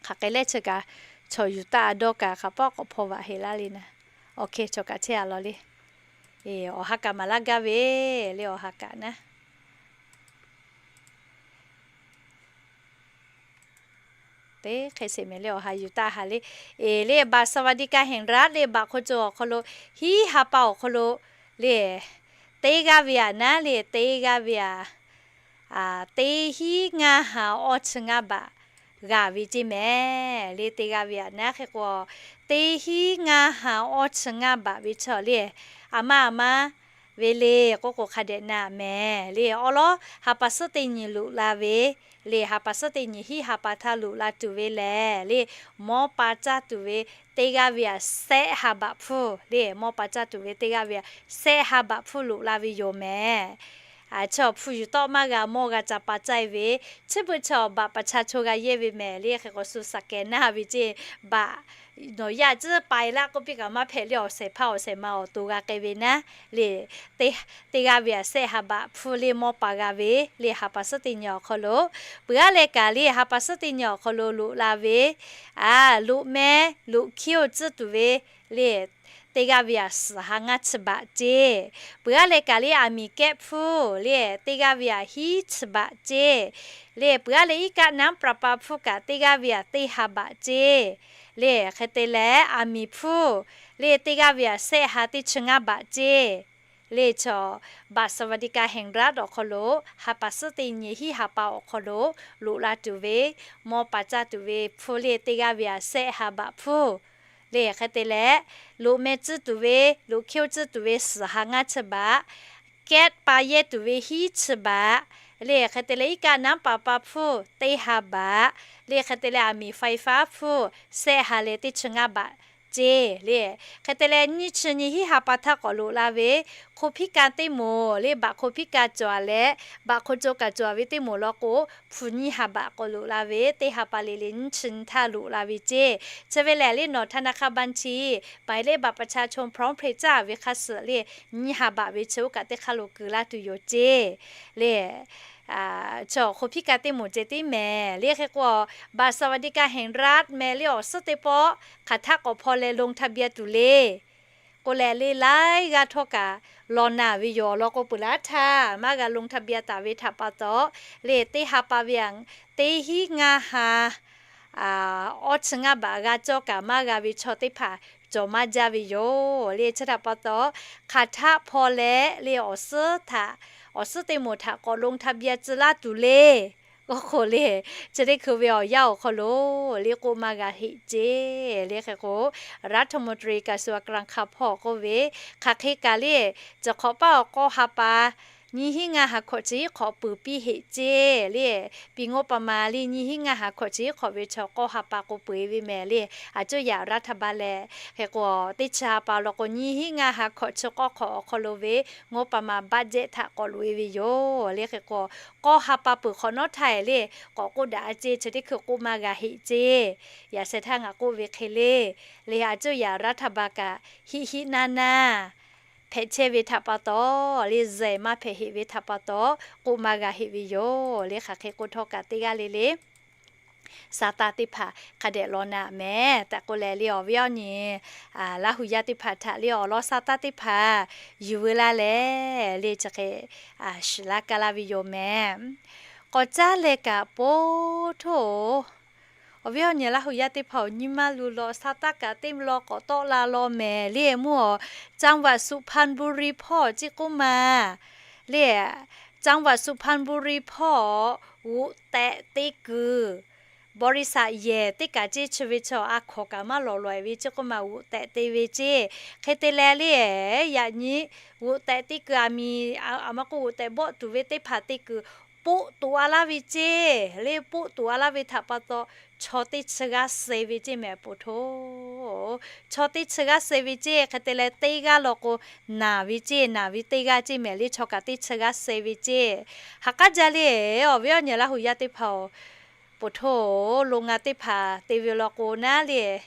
Hk'aˬ hk'e leh chi kaꞈ chaw yuˬ taˆ a dawˇ kaꞈ hk'aˬ paˆ k'awꞈ hpaw vaꞈ heˍ laˇ le naˉ. Awˬ hk'e chaw kaꞈ chehˇ a law le. Awˬ ha kaꞈ maˍ laˇ gaˇ ve le awˬ ha kaꞈ naˉ. Teˇ hk'e sheˍ mehˍ le awˬ ha yuˬ taˆ ha le. Eˍ le, บัตรสวัสดิการแห่งรัฐ le baꞈ hk'oˆ co awˬ hk'aw lo, hiˉ ha pa awˬ hk'aw lo le, teˇ g'aˇ ve aꞈ naˉ le, teˇ g'aˇ ve aꞈ teˇ hinˉ ngaˇ ha awˇ chi ngaˇ baꞈ g'a ve ceˇ mehˍ le. Teˇ g'aˇ ve aꞈ naˉ hk'e k'o, teˇ hinˉ ngaˇ ha awˇ chi ngaˇ baꞈ ve chaw le, aˬ ma aˬ ma ve le k'oˆ k'o hk'a dehꞈ na mehˍ le. Awˬ lawn ha pa suhˉ teˇ nyi loꞈ la ve le, ha pa suhˉ teˇ nyi hiˉ ha pa htaˇ loꞈ la tuˬ ve lehˬ le, mawˇ pa caˇ tuˬ ve teˇ g'aˇ ve aꞈ shehˆ ha baꞈ hpfuhˇ le, mawˇ pa caˇ tuˬ ve teˇ g'aˇ ve aꞈ shehˆ ha baꞈ hpfuhˇ loꞈ la ve yoˬ mehˍ. Chi awˬ hpu yuˬ tawˆ maˇ g'a, mawˇ g'a ca pa caˇ e ve, chi beuꞈ chi awˬ บัตรประชาชน g'a yehˇ ve mehˍ le. Hk'e k'o shu shaˍ kehˍ naˇ ve ceˇ, baꞈ nawˬ yaˇ ciˉ pa e laˇ k'oˆ piˇ kaꞈ maˇ hpehꞈ le, awˬ shehˍ hpaˇ awˬ shehˍ ma awˬ to g'a k'ai ve naˉ le. Teˇ g'aˇ ve aꞈ shehˆ ha baꞈ hpfuhˇ le mawˇ pa g'a ve le, ha pa suhˉ teˇ nyi awˬ hk'aw lo. Peuˬ aˉ leh kaꞈ le ha pa suhˉ teˇ nyi awˬ hk'aw lo loꞈ la ve, a, loꞈ meh loꞈ hkiˇ-oˬ tcuhˉ tuˬ ve le, teˇ g'aˇ ve aꞈ suhˍ ha ngaˇ chi baꞈ ceˇ. Peuˬ aˉ leh kaꞈ le aˬ miˍ kehˆ hpfuhˇ le, teˇ g'aˇ ve aꞈ hiˉ chi baꞈ ceˇ. Le peuˬ aˉ leh iˉ kaˆ naˉ pra pa hpfuhˇ kaꞈ teˇ g'aˇ ve aꞈ teˇ ha baꞈ ceˇ. Le hk'e te leh aˬ miˍ hpfuhˇ le teˇ g'aˇ ve aꞈ shehˆ ha teˇ chi ngaˇ baꞈ ceˇ. Le chaw บัตรสวัสดิการแห่งรัฐ awˬ hk'aw lo, ha pa suhˉ teˇ nyi hiˉ ha pa awˬ hk'aw lo loꞈ la tuˬ ve, mawˇ pa caˇ tuˬ ve hpfuhˇ le teˇ g'aˇ ve aꞈ shehˆ ha baꞈ hpfuhˇ. Le hk'e te leh, loꞈ meh tcuhˉ tuˬ ve, loꞈ hkiˇ-oˬ tcuhˉ tuˬ ve suhˍ ha ngaˇ chi baꞈ, kehˆ pa yehˇ tuˬ ve hiˉ chi baꞈ. Le hk'e te leh iˉ kaˆ naˉ pa pa hpfuhˇ teˇ ha baꞈ. Le hk'e te leh aˬ miˍ ไฟฟ้า hpfuhˇ shehˆ ha leh teˇ chi ngaˇ baꞈ ceˇ. Le hk'e te leh nyiˇ chi nyi hiˉ ha pa htaˇ k'awꞈ loꞈ la ve, คนพิการ teˇ moˍ le, baꞈ คนพิการ cawˬ a leh, baꞈ hk'oˆ co kaꞈ cawˬ a ve teˇ moˍ law k'o, hpu nyiˇ ha baꞈ k'awꞈ loꞈ la ve, teˇ ha pa le le nyiˇ chi nyi htaˇ loꞈ la ve ceˇ. Chi ve lehˬ le nawˬ ธนาคารบัญชี หมายเลขบัตรประชาชน พร้อมเพย์ caˇ ve hk'a suhˍ le, nyiˇ ha baꞈ ve chi oˇ kaꞈ teˇ hk'aˇ lo kuˬ laˇ tuˬ yoˬ ceˇ. Le chaw คนพิการ teˇ moˍ ceh tiˉ mehˍ le. Hk'e k'o, บัตรสวัสดิการแห่งรัฐ meh le awˬ suhˉ teˇ pawˆ hk'aˬ htaˆ k'awꞈ hpaw leh ลงทะเบียน tuˬ le k'oˆ leh le, laiˉ g'aˇ htawˇ kaꞈ law naˬ ve yoˬ. Law k'o peuˬ laˇ htaˇ maˇ g'a ลงทะเบียน taˍ ve htaꞈ pa taw, le teˇ ha pa ve aꞈ teˇ hinˉ ngaˇ ha awˇ chi ngaˇ baꞈ g'a cawˇ kaꞈ maˇ g'a ve chaw teˇ hpaˍ cawˬ maˇ jaˇ ve yoˬ. Le chi htaꞈ pa taw, hk'aˬ htaˆ hpaw leh le awˬ suhˉ htaꞈ, awˬ suhˉ teˇ moˍ htaꞈ k'awꞈ ลงทะเบียน tcuh laˇ tuˬ le k'oˆ k'o le, chi teˇ hkui ve awˬ yanˇ awˬ hk'aw lo le k'oˆ maˇ g'a heˆ ceˇ. Le hk'e k'o, รัฐมนตรีกระทรวงการคลัง hk'a hpawˇ k'oˆ ve, hk'aˬ hk'e kaꞈ le, ciˬ hk'awꞈ paˉ awˬ k'awˇ ha pa nyiˇ hinˉ ngaˇ ha hkawꞈ chi hiˉ hk'awꞈ peuˬ piˇ heˆ ceˇ. Le ปีงบประมาณ le nyiˇ hinˉ ngaˇ ha hkawꞈ chi hiˉ hk'awꞈ ve chaw k'awˇ ha pa k'o peu eˬ ve mehˍ le, aˬ cuˇ yaꞈ รัฐบาล lehˬ. Hk'e k'o, teˇ chi ha pa law k'o nyiˇ hinˉ ngaˇ ha hkawꞈ chi k'awˇ hk'awꞈ awˬ hk'aw lo ve งบประมาณ budget htaꞈ k'awꞈ loꞈ e ve yoˬ. Le hk'e k'o, k'awˇ ha pa peuˬ hk'awꞈ nawˉ htaˇ le, k'awꞈ k'oˆ daꞈ a ceˇ, chi teˇ hkui k'oˆ maˇ g'a heˆ ceˇ. Yaꞈ sheh htaˇ ngaˬ k'oˆ ve hk'e le, le aˬ cuˇ yaꞈ รัฐบาล kaꞈ hiˆ hiˆ naˇ naˇ hpehꞈ chehˇ ve htaꞈ pa taw, le zehˬ maˇ hpehꞈ heˆ ve htaꞈ pa taw, k'oˆ maˇ g'a heˆ ve yoˬ. Le hk'aˬ hk'e k'o htawˇ kaꞈ teˇ g'aˇ le le Sa taˇ teˇ hpaˍ hk'a dehꞈ law na mehˍ tehꞈ k'oˆ leh le, awˬ viˉ awˬ nyi Laˇ hu yaˇ teˇ hpaˍ htaꞈ le awˬ lawn sa taˇ teˇ hpaˍ yuˬ veu laˇ leh le, chi hk'e shiˍ laˇ kaˇ laˇ ve yoˬ mehˍ. K'awꞈ caˉ leh kaꞈ po htoˇ-oˬ, awˬ viˉ awˬ nyi Laˇ hu yaˇ teˇ hpaˍ-oˬ, nyi ma luˬ lawꞈ sa taˇ kaꞈ teˇ law k'awꞈ tawˆ la law mehˍ le. Mvuhˇ awˬ จังหวัดสุพรรณบุรี hpawˇ chi k'oˆ ma le, จังหวัดสุพรรณบุรี hpawˇ g'oꞈ tehꞈ teˇ kuiˬ bawˇ riˇ saꞈ yehˬ teˇ kaꞈ ceˇ chi ve chaw a hkawnˍ kaꞈ maˇ lawˬ lawˬ-e ve ceˇ k'oˆ ma, g'oꞈ tehꞈ te ve ceˇ. Hk'e te leh le, yaꞈ nyi g'oꞈ tehꞈ teˇ kuiˬ aˬ miˍ, aˬ ma k'oˆ g'oꞈ tehꞈ bawˆ tuˬ ve teˇ hpaˍ teˇ kuiˬ poˆ toꞈ a laˇ ve ceˇ le. Poˆ toꞈ a laˇ ve htaꞈ pa taw chaw teˇ chi g'aˇ suh ve ceˇ mehˍ po htoˇ. Chaw teˇ chi g'aˇ suh ve ceˇ. Hk'e te leh teˇ g'aˇ law k'o naˬ ve ceˇ, naˬ ve teˇ g'aˇ ceˇ mehˍ le. Chaw kaꞈ teˇ chi g'aˇ suh ve ceˇ. Ha k'aˉ jaˇ le, awˬ viˉ awˬ nyi Laˇ hu yaˇ teˇ hpaˍ-oˬ, po htoˇ lo ngaˬ teˇ hpaˍ te ve law k'o naˉ le,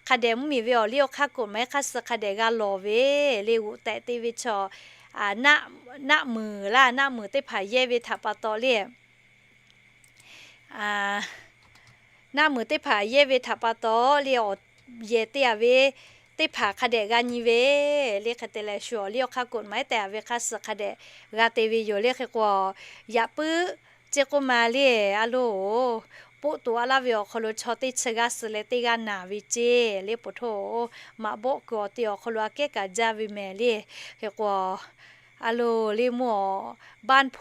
hk'a dehꞈ mvuhˇmiˬ ve awˬ liˇ awˬ hk'aˇ กฎหมาย hk'aˇ suh hk'a dehꞈ g'a lawˬ ve le. G'oꞈ tehꞈ te ve chaw naˆ muiˬ laˇ, naˆ muiˬ teˇ hpaˍ yehˇ ve htaꞈ pa taw le, naˆ muiˬ teˇ hpaˍ yehˇ ve htaꞈ pa taw le, awˬ yehˬ te a ve teˇ hpaˍ hk'a dehꞈ g'a nyi ve le. Hk'e te leh shu awˬ liˇ awˬ hk'aˇ กฎหมาย tehꞈ a ve hk'aˇ suh hk'a dehꞈ g'a te ve yoˬ le. Hk'e k'o, yaꞈ puiˉ ceˇ k'oˆ ma le, a loˬ, poˆ toꞈ a laˇ ve awˬ hk'aw lo chaw teˇ chi g'aˇ suh leh teˇ g'aˇ naˬ ve ceˇ le. Po htoˇ, maꞈ bawˆ kuiˬ awˬ te awˬ hk'aw lo aꞈ kehˉ kaꞈ jaˇ ve mehˍ le. Hk'e k'o, a loˬ le, mvuhˇ awˬ บ้านโพ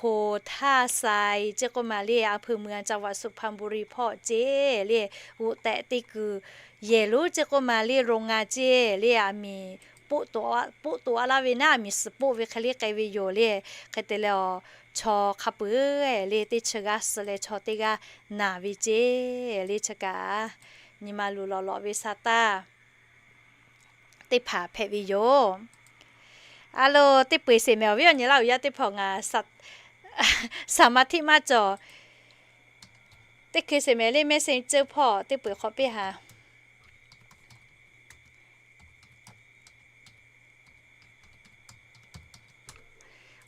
ธาทราย ceˇ k'oˆ ma le, อำเภอเมือง จังหวัดสุพรรณบุรี hpawˇ ceˇ le, g'oꞈ tehꞈ teˇ kuiˬ yehˬ lonˉ ceˇ k'oˆ ma le, โรงงาน ceˇ le, aˬ miˍ poˆ toꞈ a laˇ ve naˉ, aˬ miˍ suhˍ poˆ ve hk'e le k'ai ve yoˬ le. Hk'e te leh, chaw hk'a peu-eˬ le teˇ chi g'aˇ suh leh chaw teˇ g'aˇ naˬ ve ceˇ le. Chi kaꞈ nyi ma luˬ lawꞈ lawꞈ ve sa taˇ teˇ hpaˍ hpehꞈ ve yoˬ. A loˬ, teˇ peu-eˬ sheˍ mehˍ, awˬ viˉ awˬ nyi Laˇ hu yaˇ teˇ hpaˍ, ngaˬ สมาธิ maˇ cawˬ. Teˇ hkui sheˍ mehˍ le, message ceuˇ hpawˇ teˇ peu-eˬ hk'awꞈ piˇ ha.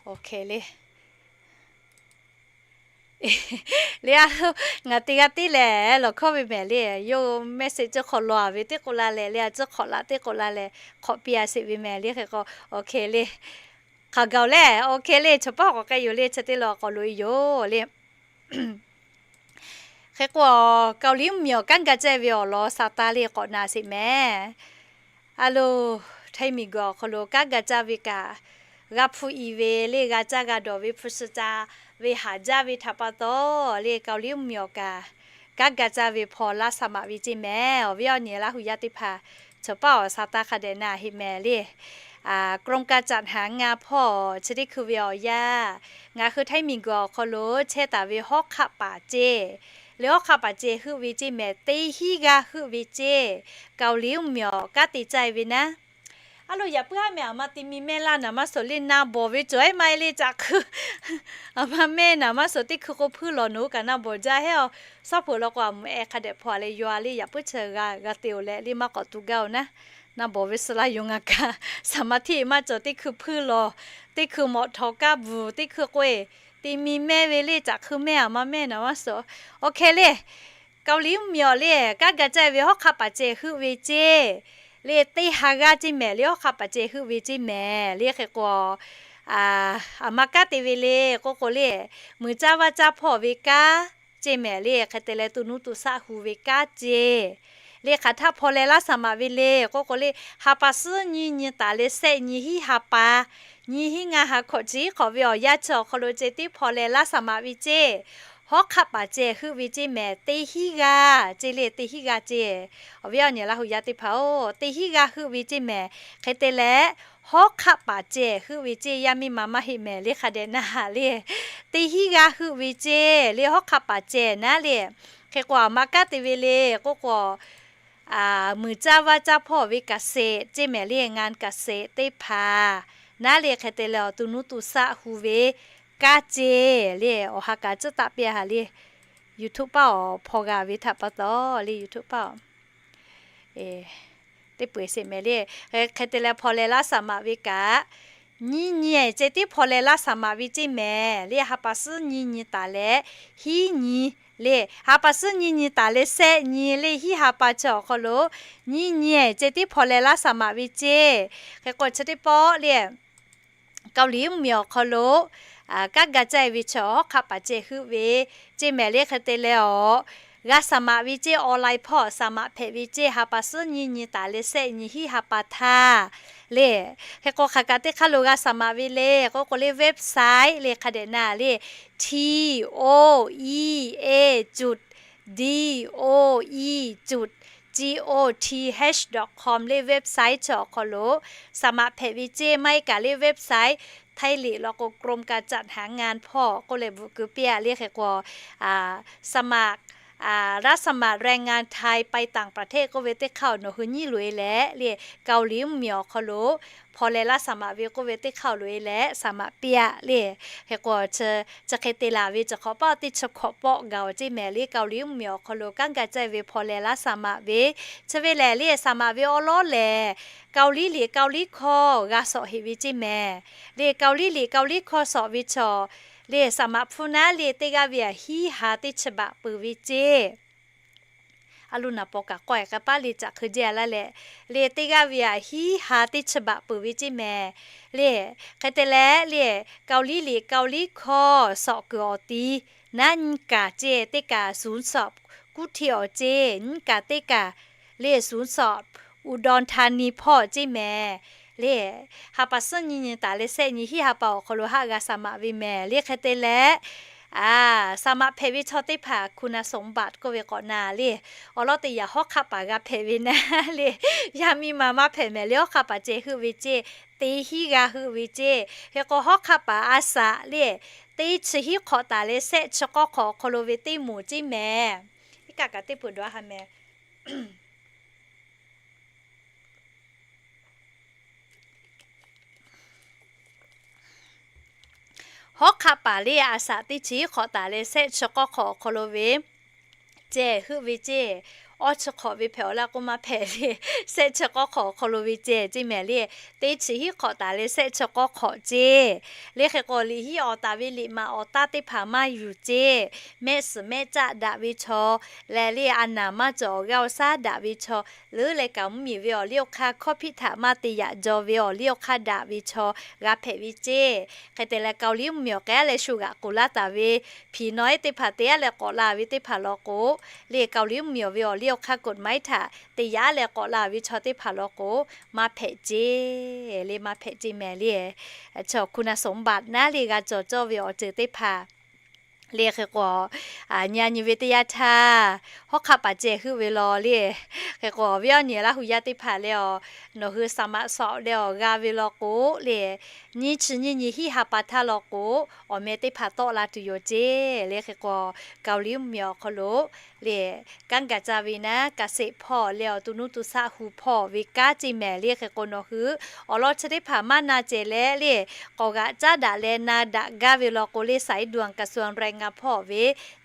Oˇ hk'e le. Le a, ngaˬ te g'aˇ tiˉ lehˬ lawˬ hkawˇ ve mehˍ le, yawˇ message ceuˇ hk'awꞈ lawˬ a ve teˇ k'oˆ la leh, le a ceuˇ hk'awꞈ laꞈ teˇ k'oˆ la leh hk'awꞈ piˇ a sheˍ ve mehˍ le. Hk'e k'o, oˇ hk'e le, hk'aˬ gaˬ-oˬ lehˬ, oˇ hk'e le, chaw paˉ k'awꞈ k'ai yoˬ le, chi teˇ lawˬ k'awꞈ loꞈ-e yoˬ le. Hk'e k'o, Kaoˍliˍ mvuhˇmiˬ awˬ kanˉ ga caˇ ve awˬ lawn sa taˇ le k'awꞈ na sheˍ mehˍ. A loˬ, Htaiˇ miˬguiˬ awˬ hk'aw lo kanˉ ga caˇ ve kaꞈ, g'a hpu i ve le, g'a caˇ g'a dawˬ ve hpu shi ca ve haˍ jaˇ ve htaꞈ pa taw le, Kaoˍliˍ mvuhˇmiˬ awˬ kaꞈ kanˉ ga caˇ ve hpaw laˇ saˍ maꞈ ve ceˇ mehˍ. Awˬ viˉ awˬ nyi Laˇ hu yaˇ teˇ hpaˍ, chaw paˉ awˬ sa taˇ hk'a dehꞈ na heˆ mehˍ le. กรมการจัดหางาน hpawˇ chi teˇ hkui ve awˬ yanˇ, ngaˬ hui Htaiˇ miˬguiˬ awˬ hk'aw lo chehˇ taˍ ve hawˉ hk'aˆ paˍ ceˇ le, hawˉ hk'aˆ paˍ ceh heuˆ ve ceˇ mehˍ, teˇ hinˉ g'aˇ heuˆ ve ceˇ. Kaoˍliˍ mvuhˇmiˬ awˬ kanˉ te caˇ ve naˉ, a loˬ, yaꞈ puiˉ haˉ meh aˬ ma te mi mehˇ laˇ naˍ maˇ suhˍ le, na bawˬ ve cawˬ ehˉ maˇ heˆ le caꞈ hkui. Aˬ ma mehˇ naˍ maˇ suhˍ teˇ hkui k'o hpuiˇ lawˬ nawˬ hui kaꞈ na bawˬ jaˇ heˆ a. Suhˉ hpeuꞈ law k'o, aˬ mehˇ hk'a dehꞈ hpaw a leh yaw a le, yaꞈ puiˉ chi g'a g'a te-oˬ leh le, maˇ k'awꞈ tu gaˇ-oˬ naˉ. Na bawˬ ve suh laˇ yoˬ ngaˬ kaꞈ. สมาธิ maˇ cawˬ, teˇ hkui hpuiˇ lawˬ, teˇ hkui mawꞈ htawꞈ kaˇ bvuhˬ, teˇ hkui k'o-e, te mi mehˇ ve le caꞈ hkui mehˇ aˬ ma mehˇ naˍ maˇ suhˍ. Oˇ hk'e le, Kaoˍliˍ mvuhˇmiˬ awˬ le kanˉ ga caˇ ve hawˉ hk'aˆ paˍ ceh heuˆ ve ceˇ le, teˇ ha g'aˇ ceˇ mehˍ le, hawˉ hk'aˆ paˍ ceh heuˆ ve ceˇ mehˍ le. Hk'e k'o, aˬ ma kanˉ te ve le k'oˆ k'o le, muiˬ caˇ vaˇ caˇ hpawˇ ve kanˉ ceˇ mehˍ le. Hk'e te leh, tu nuˇ tu shaˆ hu ve kanˉ ceˇ le. Hk'aˬ htaˇ hpaw leh laˇ saˍ maꞈ ve le k'oˆ k'o le, ha pa suhˉ nyiˇ nyi taˍ leh shehˆ nyi hiˉ ha pa, nyiˇ hiˉ ngaˇ ha hkawꞈ chi hiˉ hk'awꞈ ve awˬ yanˇ chi awˬ hk'aw lo ceh tiˉ hpaw leh laˇ saˍ maꞈ ve ceˇ, hawˉ hk'aˆ paˍ ceh heuˆ ve ceˇ mehˍ, teˇ hinˉ g'aˇ ceˇ le, teˇ hinˉ g'aˇ ceˇ. Awˬ viˉ awˬ nyi Laˇ hu yaˇ teˇ hpaˍ-oˬ, teˇ hinˉ g'aˇ heuˆ ve ceˇ mehˍ. Hk'e te leh, hawˉ hk'aˆ paˍ ceh heuˆ ve ceˇ, yaˇ miˇ ma maˇ heˆ mehˍ le, hk'a dehꞈ na haꞈ le. Teˇ hinˉ g'aˇ heuˆ ve ceˇ le, hawˉ hk'aˆ paˍ ceh naˉ le. Hk'e k'o, aˬ ma kanˉ te ve le k'oˆ k'o, muiˬ caˇ vaˇ caˇ hpawˇ ve เกษตร ceˇ mehˍ le, งานเกษตร teˇ hpaˍ naˉ le. Hk'e te leh, awˬ tu nuˇ tu shaˆ hu ve kanˉ ceˇ le. Awˬ ha kaꞈ tcuhˉ taˆ piˇ a haꞈ le. YouTube paˇ awˬ hpaw g'a ve htaꞈ pa taw le, YouTube paˇ awˬ teˇ peu-eˬ sheˍ mehˍ le. Hk'e te leh, hpaw leh laˇ saˍ maꞈ ve kaꞈ, nyiˇ nyi ceh tiˉ hpaw leh laˇ saˍ maꞈ ve ceˇ mehˍ le. Ha pa suhˉ nyiˇ nyi taˍ leh hiˉ nyi le, ha pa suhˉ nyiˇ nyi taˍ leh shehˆ nyi le hiˉ ha pa chi awˬ hk'aw lo nyiˇ nyi ceh tiˉ hpaw leh laˇ saˍ maꞈ ve ceˇ. Hk'e k'o chi teˇ pawˆ le, Kaoˍliˍ mvuhˇmiˬ awˬ hk'aw lo kanˉ ga caˇ ve chaw hawˉ hk'aˆ paˍ ceh heuˆ ve ceˇ mehˍ le. Hk'e te leh awˬ g'a saˍ maꞈ ve ceˇ, online hpawˇ saˍ maꞈ hpehꞈ ve ceˇ, ha pa suhˉ nyiˇ nyi taˍ leh shehˆ nyi hiˉ ha pa htaˇ le. Hk'e k'o hk'aˬ kaꞈ teˇ hk'aˇ lo g'a saˍ maꞈ ve le k'oˆ k'o le website le hk'a dehꞈ na le, T O E A จุด D O E จุด G O T H dot com le website chi awˬ hk'aw lo saˍ maꞈ hpehꞈ ve ceˇ. Maˇ heˆ kaꞈ le website Htaiˇ liꞈ law k'o กรมการจัดหางาน hpawˇ k'oˆ leh bvuhꞈ keu piˇ a le. Hk'e k'o สมัคร รับสมัครแรงงานไทยไปต่างประเทศ k'oˆ ve teˇ hk'aˇ awˬ nawˬ hui nyiˉ loꞈ e leh le, Kaoˍliˍ mvuhˇmiˬ awˬ hk'aw lo hpaw leh laˇ saˍ maꞈ ve k'oˆ ve teˇ hk'aˇ awˬ loꞈ e leh saˍ maꞈ piˇ a le. Hk'e k'o chi hk'e te laˬ ve chi hk'awꞈ paˆ teˇ chi hkawꞈ pawˆ gaˬ awˬ ceˇ mehˍ le. Kaoˍliˍ mvuhˇmiˬ awˬ hk'aw lo kanˉ ga caˇ ve hpaw leh laˇ saˍ maꞈ ve chi ve lehˬ le, saˍ maꞈ ve awˉ lawˉ lehˬ Kaoˍliˍ liꞈ Kaoˍliˍ hkawˇ g'a sawꞈ heꞈ ve ceˇ mehˍ le. Kaoˍliˍ liꞈ Kaoˍliˍ hkawˇ sawꞈ ve chaw le, saˍ maꞈ hpfuhˇ naˉ le teˇ g'aˇ ve aꞈ hiˉ ha teˇ chi baꞈ peuˬ ve ceˇ. A lo naˍ paw kaꞈ k'awehꞈ k'a paˉ le caꞈ hk'e jehˇ a laˇ leh le, teˇ g'aˇ ve aꞈ hiˉ ha teˇ chi baꞈ peuˬ ve ceˇ mehˍ le. Hk'e te leh le, Kaoˍliˍ liꞈ Kaoˍliˍ hkawˇ sawꞈ kuiˬ awˬ ti naˉ nyiˇ kaˬ ceˇ, teˇ kaˬ ศูนย์สอบ กรุงเทพ awˬ ceˇ, nyiˇ kaˬ teˇ kaˬ le ศูนย์สอบ อุดรธานี hpawˇ ceˇ mehˍ le. Ha pa suhˉ nyiˇ nyi taˍ leh shehˆ nyi hiˉ ha pa awˬ hk'aw lo haˆ g'a saˍ maꞈ ve mehˍ le. Hk'e te leh saˍ maꞈ hpehꞈ ve chaw teˇ hpaˍ คุณสมบัติ k'oˆ ve k'awꞈ na le, awˬ lawn teˇ yanˇ hawˉ hk'aˆ paˍ g'a hpehꞈ ve naˉ le, yaˇ miˇ ma maˇ hpehꞈ mehˍ le, hawˉ hk'aˆ paˍ ceh heuˆ ve ceˇ, teˇ hinˉ g'a heuˆ ve ceˇ. Hk'e k'o hawˉ hk'aˆ paˍ a shaꞈ le, teˇ chi hiˉ hk'awꞈ taˍ leh shehˆ chi k'awˇ hk'awꞈ awˬ hk'aw lo ve teˇ moˍ ceˇ mehˍ. Iˉ kaˆ kaꞈ teˇ peuˬ dawˬ a ha mehˍ. Hawˉ hk'aˆ paˍ le a shaꞈ teˇ chi hiˉ hk'awꞈ taˍ leh shehˆ chi k'awˇ hk'awꞈ awˬ hk'aw lo ve ceh heuˆ ve ceˇ. Awˇ chi hk'awꞈ ve hpehꞈ awˬ laˇ k'oˆ maˇ hpehꞈ le, shehˆ chi k'awˇ hk'awꞈ awˬ hk'aw lo ve ceh ceˇ mehˍ le. Teˇ chi hiˉ hk'awꞈ taˍ leh shehˆ chi k'awˇ hk'awꞈ ceˇ. Le hk'e k'o liꞈ hiˉ awˬ taˍ ve liꞈ maꞈ awˬ taˇ teˇ hpaˍ maˇ yuˬ ceˇ. Mehˆ suhˍ mehˆ caˆ daꞈ ve chaw leh le, a naˍ maˇ cawˬ awˬ g'aˇ awˬ shaˉ daꞈ ve chaw, leuˉ leh kaꞈ mvuhˇmiˬ ve awˬ liˇ awˬ hk'aˇ hkawˇ hpiˆ htaꞈ maˇ te yaꞈ jaw ve awˬ liˇ awˬ hk'aˇ daꞈ ve chaw g'a hpehꞈ ve ceˇ. Hk'e te leh Kaoˍliˍ mvuhˇmiˬ awˬ k'ai a leh shu g'aꞈ k'oˍ laˇ taˍ ve hpiˍ nawˉ eˉ teˇ hpaˍ te a leh k'awꞈ la ve teˇ hpaˍ law k'o le, Kaoˍliˍ mvuhˇmiˬ awˬ ve awˬ liˇ awˬ hk'aˇ กฎหมาย htaꞈ te yaꞈ a leh k'awꞈ la ve chaw teˇ hpaˍ law k'o maˇ hpehꞈ ceˇ le, maˇ hpehꞈ ceˇ mehˍ le. Chaw คุณสมบัติ naˉ le g'a cawˬ cawˇ ve awˬ ceuˬ teˇ hpaˍ le hk'e k'o, nyi a nyi ve teˇ yanˇ htaˇ hawˉ hk'aˆ paˍ ceh heuˆ ve law le. Hk'e k'o awˬ viˉ awˬ nyi Laˇ hu yaˇ teˇ hpaˍ le awˬ, nawˬ hui saˍ maꞈ sawꞈ leh awˬ g'a ve law k'o le, nyiˇ chi nyiˇ nyi hiˉ ha pa htaˇ law k'o, awˬ meh teˇ hpaˍ tawˆ la tuˬ yoˬ ceˇ le. Hk'e k'o Kaoˍliˍ mvuhˇmiˬ awˬ hk'aw lo le, kanˉ gaˬ caˇ ve naˉ เกษตร hpawˇ leh awˬ to nuˇ to shaˆ hu hpawˇ ve kanˉ ceˇ mehˍ le. Hk'e k'o nawˬ hui awˬ lawn chi teˇ hpaˍ maˇ na cehˬ leh le, k'awꞈ g'aꞈ caˉ daꞈ leh na daꞈ gaˇ ve law k'o le, สายด่วนกระทรวงแรงงาน hpawˇ ve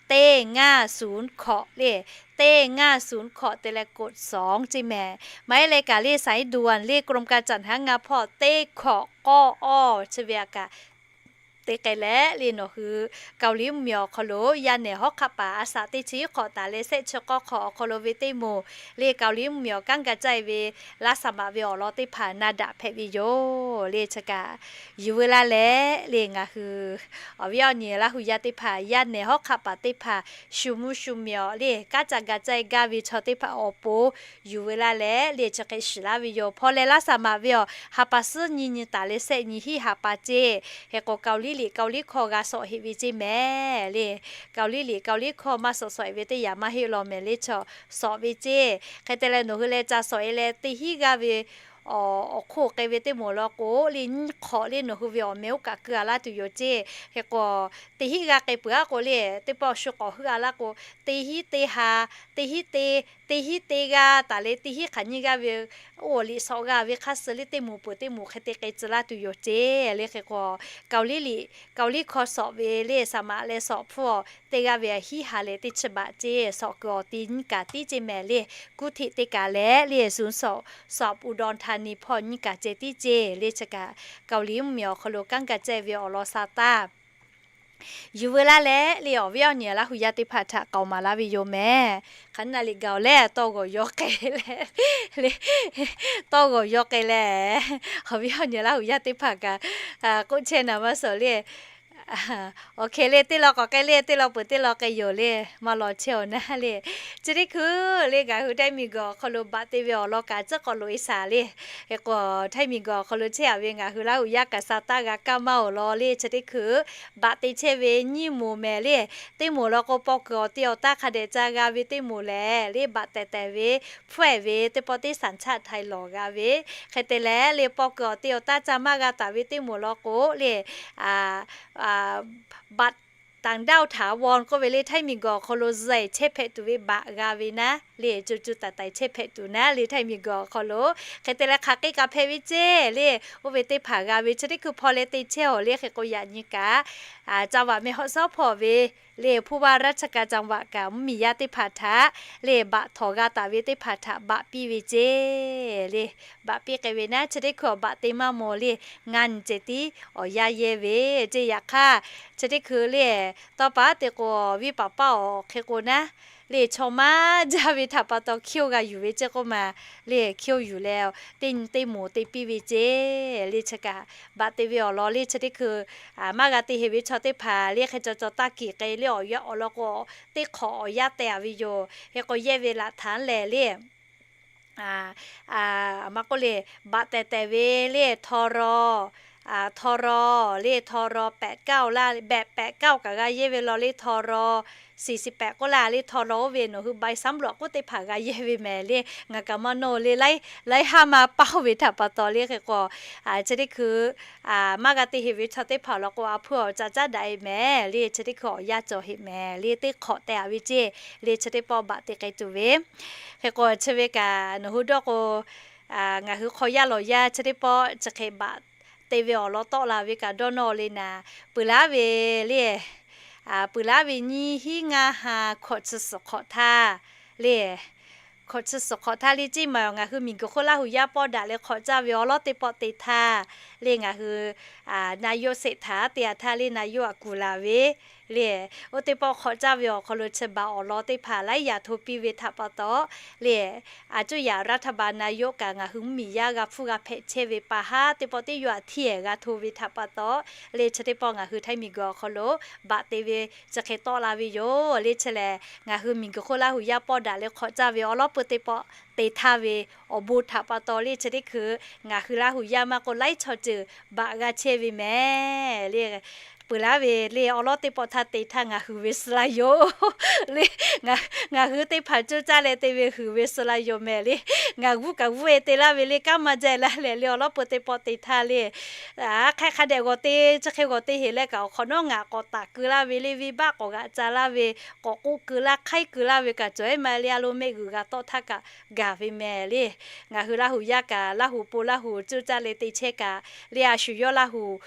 teˇ ngaˇ suˍ hkawꞈ le, teˇ ngaˇ suˍ hkawꞈ te leh กดสอง ceˇ mehˍ. Maˇ heˆ leh kaꞈ le สายด่วน le กรมการจัดหางาน hpawˇ teˇ hkawꞈ k'awˇ awˇ chi ve a kaꞈ te k'ai leh le, nawˬ hui Kaoˍliˍ mvuhˇmiˬ awˬ hk'aw lo yaˇ nehˬ hawˉ hk'aˆ paˍ a shaꞈ teˇ chi hiˉ hk'awꞈ taˍ leh shehˆ chi k'awˇ hk'awꞈ awˬ hk'aw lo ve teˇ moˍ le, Kaoˍliˍ mvuhˇmiˬ awˬ kanˉ gaˬ caˇ e ve laˇ saˍ maꞈ ve awˬ lawn teˇ hpaˍ na daꞈ hpehꞈ ve yoˬ le. Chi kaꞈ yuˬ veu laˇ leh le, ngaˬ hui awˬ viˉ awˬ nyi Laˇ hu yaˇ teˇ hpaˍ yaˇ nehˬ hawˉ hk'aˆ paˍ teˇ hpaˍ shu mvuhˇ shu miˬ awˬ le, kanˉ ca gaˬ caˇ e gaˇ ve chaw teˇ hpaˍ awˬ pon yuˬ veu laˇ leh le, chi hk'e shiˍ laˇ ve yoˬ. Hpaw leh laˇ saˍ maꞈ ve awˬ ha pa suhˉ nyiˇ nyi taˍ leh shehˆ nyi hiˉ ha pa ceˇ. Hk'e k'o Kaoˍliˍ liꞈ Kaoˍliˍ hkawˇ g'a sawꞈ heꞈ ve ceˇ mehˍ le. Kaoˍliˍ liꞈ Kaoˍliˍ hkawˇ maˇ sawꞈ sawꞈ e ve teˇ yanˇ maˇ heˆ law mehˍ le, chaw sawꞈ ve ceˇ. Hk'e te leh nawˬ hui leh ca sawꞈ e leh teˇ hinˉ g'aˇ ve awˬ hk'oˆ k'ai ve teˇ moˍ law k'o le, nyiˇ hk'awꞈ le nawˬ hui ve awˬ meh oˇ kaꞈ keu a laˇ tuˬ yoˬ ceˇ. Hk'e k'o teˇ hinˉ g'aˇ k'ai peuˬ a k'o le, teˇ pawˆ shu k'awꞈ heuˆ a laˇ k'o, teˇ hinˉ teˇ ha, teˇ hinˉ teˇ, teˇ hinˉ teˇ g'aˇ taˍ leh teˇ hinˉ hk'aˬ nyiˇ g'aˇ ve oˇ awˬ liꞈ sawꞈ g'a ve hk'aˇ suh le, teˇ moˍ peuˬ teˇ moˍ hk'e te k'ai tcuh laˇ tuˬ yoˬ ceˇ. Le hk'e k'o Kaoˍliˍ liꞈ Kaoˍliˍ hkawˇ sawꞈ ve le, saˍ maꞈ leh sawꞈ hpfuhˇ awˬ teˇ g'aˇ ve hiˉ ha leh teˇ chi baꞈ ceˇ. Sawꞈ kuiˬ awˬ ti nyiˇ kaꞈ tiˉ ceˇ mehˍ le. Kuˇ htiꞈ teˇ kaꞈ leh le, suˍ sawꞈ sawꞈ อุดรธานี hpawˇ nyiˇ kaꞈ ceh tiˉ ceˇ le. Chi kaꞈ Kaoˍliˍ mvuhˇmiˬ awˬ hk'aw lo kanˉ gaˬ caˇ ve awˬ lawn sha taˇ yuˬ veu laˇ leh le, awˬ viˉ awˬ nyi Laˇ hu yaˇ teˇ hpaˍ htaꞈ k'aoˍ maˍ laˇ ve yoˬ mehˍ. Hk'aˬ naˆ liꞈ gaˬ-oˬ leh tawˇ g'awˬ yaw k'ai leh, le, tawˇ g'awˬ yaw k'ai leh, awˬ viˉ awˬ nyi Laˇ hu yaˇ teˇ hpaˍ kaꞈ k'oˆ chehˇ naˍ maˇ suhˍ le. Awˬ hk'e le, teˇ law k'awꞈ k'ai le, teˇ law peuˬ teˇ law k'ai yoˬ le, maˇ law chehˇ-oˬ naˉ le. Chi teˇ hkui le ngaˬ hui Htaiˇ miˬguiˬ awˬ hk'aw lo baꞈ te ve awˬ lawn kaꞈ tcuhˉ k'awꞈ loꞈ-e shaˍ le. Hk'e k'o, Htaiˇ miˬguiˬ awˬ hk'aw lo chehˇ-a ve ngaˬ hui Laˇ hu yaˇ kaꞈ sa taˇ g'a kaˇ maˇ-oˬ law le. Chi teˇ hkui baꞈ te chehˇ ve nyiˇ moˍ mehˍ le. Teˇ moˍ law k'o, paw kuiˬ awˬ te awˬ taˇ hk'a dehꞈ ca g'a ve teˇ moˍ lehˬ le, baꞈ tehˬ tehˬ ve hpfuhˇ-ehˍ ve teˇ pawˆ teˇ สัญชาติไทย lawˬ g'a ve. Hk'e te leh le, paw kuiˬ awˬ te awˬ taˇ ca maˇ g'a taˍ ve teˇ moˍ law k'o le, บัตรต่างด้าวถาวร k'oˆ ve le, Htaiˇ miˬguiˬ awˬ hk'aw lo zuhꞈ chehˇ hpehꞈ tuˬ ve baꞈ g'a ve naˉ le, co co taiˍ taiˍ chehˇ hpehꞈ tuˬ naˉ le, Htaiˇ miˬguiˬ awˬ hk'aw lo. Hk'e te leh hk'aˬ hk'e kaꞈ hpehꞈ ve ceˇ le, oˇ ve teˇ hpaˍ g'a ve chi teˇ hkui hpaw leh te chehˇ-oˬ le. Hk'e k'o, yaꞈ nyi kaꞈ จังหวัดแม่ฮ่องสอน hpawˇ ve le ผู้ว่าราชการจังหวัด kaꞈ mvuhˇmiˬ yaˇ teˇ hpaˍ htaꞈ le, baꞈ htawnˍ g'a taˍ ve teˇ hpaˍ htaꞈ baꞈ piˇ ve ceˇ le. Baꞈ piˇ k'ai ve naˉ, chi teˇ hkui awˬ baꞈ te maˇ mawˬ le, ngaˬ nyi ceh tiˉ awˬ yanˇ yehˇ ve ceˇ. Yaꞈ hk'aˇ, chi teˇ hkui le, tawˇ pa te k'o, viˉ paˍ paˇ awˬ hk'e k'o naˉ le, chaw maˇ jaˇ ve htaꞈ pa taw hkiˇ-oˆ g'a yuˬ ve ceˇ k'oˆ ma le, hkiˇ-oˆ yuˬ leh teˇ nyi teˇ moˍ te piˇ ve ceˇ le. Chi kaꞈ baꞈ te ve awˬ lawn le, chi teˇ hkui maˇ g'a te heˍ ve chaw teˇ hpaˍ le, hk'e caw caw taˇ kiˬ k'ai le, awˬ yanˇ awˬ lawn k'o, teˇ hk'awꞈ awˬ yanˇ teh-a ve yoˬ. Hk'e k'o, yehˇ ve laꞈ htaꞈ lehˬ le, aˬ, maˇ k'oˆ le, baꞈ tehˬ tehˬ ve le, ทร. ทร le, ทร แปดเก้า laˇ, แปดเก้า kaꞈ g'a yehˇ ve law le, ทร สี่สิบแปด k'oˆ laˇ le, ทร oˇ ve nawˬ hui ใบสำรวจ k'oˆ teˇ hpaˍ g'a yehˇ ve mehˍ le. Ngaˬ kaꞈ maˇ nawˇ le, laiˉ haˉ maˇ paˇ-oˬ ve htaꞈ pa taw le. Hk'e k'o, chi teˇ hkui maˇ g'a te heˍ ve chaw teˇ hpaˍ law k'o, a hpuˇ awˬ ca caˉ daꞈ e mehˍ le. Chi teˇ hkui awˬ yanˇ cawˬ heˍ mehˍ le, teˇ hk'awꞈ teh-a ve ceˇ le. Chi teˇ pawˆ baꞈ te k'ai tuˬ ve. Hk'e k'o, chi ve kaꞈ nawˬ hui dawˇ k'o, ngaˬ hui hk'aw yaˇ lawˬ yaˇ chi teˇ pawˆ chi hk'e baꞈ te ve awˬ lawn tawˆ la ve kaꞈ dawˇ nawˇ le naˍ. Peuˬ laˉ ve le, peuˬ laˉ ve nyiˇ hinˉ ngaˇ ha hkawꞈ chi suhˍ hk'awꞈ htaˇ le, hkawꞈ chi suhˍ hk'awꞈ htaˇ le, ceˇ maˬ ngaˬ hui miˬguiˬ hk'oˆ Laˇ hu yaˇ pawˆ daꞈ leh hk'awꞈ caˇ ve awˬ lawn teˇ pawˆ te htaˇ le, ngaˬ hui นายกเศรษฐา te-a htaˇ le, นายก a kuˬ laˬ ve le, oˇ teˇ pawˆ hk'awꞈ caˇ ve awˬ hk'aw lo chi baꞈ awˬ lawn teˇ hpaˍ laiˉ yaꞈ hto piˇ ve htaꞈ pa taw le, a cuˇ yaꞈ รัฐบาลนายก kaꞈ ngaˬ hui mvuhˇmiˬ yaˇ g'a hpfuhˇ g'a hpehꞈ chehˇ ve pa haˉ teˇ pawˆ teˇ yaꞈ htiˇ-ehˍ g'a hto ve htaꞈ pa taw le, chi teˇ pawˆ ngaˬ hui Htaiˇ miˬguiˬ awˬ hk'aw lo baꞈ te ve chi hk'e tawˆ la ve yoˬ le. Chi lehˬ, ngaˬ hui miˬguiˬ hk'oˆ Laˇ hu yaˇ pawˆ daꞈ leh hk'awꞈ caˇ ve awˬ lawn peu teˇ pawˆ te htaˇ ve awˬ bon htaꞈ pa taw le, chi teˇ hkui ngaˬ hui Laˇ hu yaˇ maˇ k'o, laiˉ chaw ceuˬ baꞈ g'a chehˇ ve mehˍ le. Peuˬ laˉ ve le, awˬ lawn teˇ pawˆ htaˇ te htaˇ ngaˬ hui ve suh laˇ yoˬ le. Ngaˬ hui teˇ hpaˍ coˇ caˇ leh te ve hui ve suh laˇ yoˬ mehˍ le. Ngaˬ g'uˇ kaꞈ g'uˇ-e te laˇ ve le, kanˉ maˇ jaˇ laˇ leh le, awˬ lawn peu teˇ pawˆ te htaˇ le, hk'a hk'a dehꞈ g'awˬ te, chi hk'e g'awˬ te heˍ leh kaꞈ, awˬ hk'awꞈ nawˉ ngaˬ k'awꞈ taˍ keu laˇ ve le, venˇbaˆ k'awꞈ g'aꞈ ca laˇ ve, k'awꞈ k'oˆ keu laˇ, hk'aiˉ keu laˇ ve kaꞈ cawˬ-e ma le, a lo mehˆ g'uiˬ g'a tawˆ htaˇ kaꞈ gaˬ ve mehˍ le. Ngaˬ hui Laˇ hu yaˇ kaꞈ, Laˇ hu po Laˇ hu coˇ caˇ leh te chehˇ kaꞈ le, a shu yawˇ Laˇ hu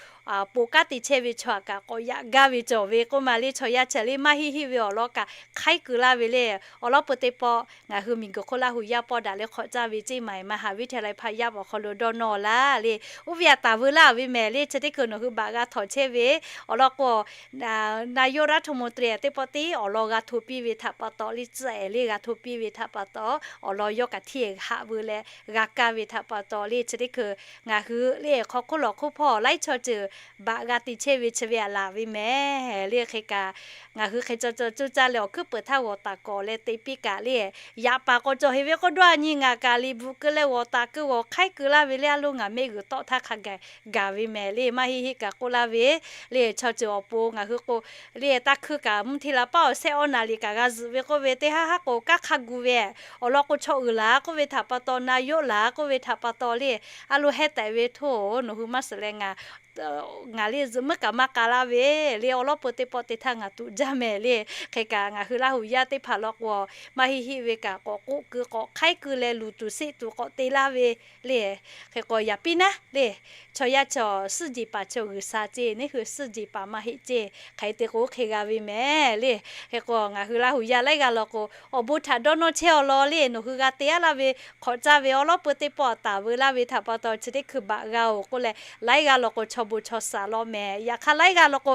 po kanˉ te chehˇ ve chaw htaꞈ kaꞈ k'awꞈ yaꞈ gaˇ ve cawˬ ve k'oˆ ma le. Chaw yaˇ chi le maˇ heˆ heˆ ve awˬ lawn kaꞈ hk'aiˉ keu laˇ ve le. Awˬ lawn peu teˇ pawˆ ngaˬ hui miˬguiˬ hk'oˆ Laˇ hu yaˇ pawˆ daꞈ leh hk'awꞈ caˇ ve ceˇ maˬ มหาวิทยาลัยพะเยา awˬ hk'aw lo dawˇ nawˇ laˇ le. Oˇ ve aꞈ taˍ veu laˇ ve mehˍ le. Chi teˇ hkui nawˬ hui baꞈ g'a htawnˍ chehˇ ve awˬ lawn k'o, นายกรัฐมนตรี teˇ pawˆ teˇ awˬ lawn g'a hto piˇ ve htaꞈ pa taw le, tcuhˉ-ehˍ le g'a hto piˇ ve htaꞈ pa taw, awˬ lawn yawˇ kaꞈ htiˇ-ehˍ haꞈ veu leh g'a kaˇ ve htaꞈ pa taw le, chi teˇ hkui ngaˬ hui le hk'aw hk'oˆ lawˬ hk'oˆ hpawˇ laiˉ chaw ceuˬ baꞈ g'a te chehˇ ve chi ve aꞈ laˬ ve mehˍ le. Hk'e kaꞈ ngaˬ hui hk'e caw caw coˇ caˇ leh awˬ hkuiˉ peuˍ htaˇ g'awˬ taˍ k'awꞈ leh te piˇ kaꞈ le, yaꞈ paˍ k'awꞈ cawˬ heˍ ve k'oˆ dawˇ a nyi ngaˬ kaꞈ liꞈ bvuhꞈ keu leh g'awˬ taˍ keu g'awˬ hk'aiˉ keu laˇ ve le, a lo ngaˬ mehˆ g'uiˬ tawˆ htaˇ hk'a gaˬ gaˬ ve mehˍ le. Maˇ heˆ heˆ kaꞈ k'oˆ laˇ ve le, chaw ceuˬ awˬ pon ngaˬ hui k'o le, taˇ hkuiˇ kaꞈ mvuhˇ hti la paˉ awˬ sehˆ awˬ naˍ liꞈ kaꞈ g'a zuhꞈ ve k'oˆ ve teˇ haˉ haˉ k'o kanˉ hk'a gu ve, awˬ lawn k'o chaw uiˍ laˬ k'oˆ ve htaꞈ pa taw, นายก laˬ k'oˆ ve htaꞈ pa taw le, a lo heh tehꞈ ve htoˇ, nawˬ hui maˇ suhˍ leh ngaˬ ngaˬ le zuhꞈ meuˉ kaꞈ maˇ k'a laˇ ve le, awˬ lawn peu teˇ pawˆ te htaˇ ngaˬ tuꞈ jaˇ mehˍ le. Hk'e kaꞈ ngaˬ hui Laˇ hu yaˇ teˇ hpaˍ law k'o, maˇ heˆ heˆ ve kaꞈ k'awꞈ k'oˆ keu k'awꞈ hk'aiˉ keu leh luˬ tuˬ seˆ tuˬ k'awꞈ te laˇ ve le. Hk'e k'o yaꞈ piˇ naˉ le, chaw yaˇ chaw suhˉ jeˬ paˍ chaw G'uiˬsha ceˇ, neˇ hui suhˉ jeˬ paˍ maˇ heˆ ceˇ, hk'aˬ hk'e te k'o hk'e g'a ve mehˍ le. Hk'e k'o ngaˬ hui Laˇ hu yaˇ laiˉ g'aˇ law k'o, awˬ bon htaꞈ dawˇ nawˇ chehˇ awˬ lawn le, nawˬ hui g'a te-a laˇ ve hk'awꞈ caˇ ve awˬ lawn peu teˇ pawˆ taˍ veu laˇ ve htaꞈ pa taw chi teˇ hkui baꞈ g'a-oˬ k'oˆ leh, laiˉ g'aˇ law k'o chaw bon chaw saˍ law mehˍ. Yaꞈ hk'aˇ laiˉ g'aˇ law k'o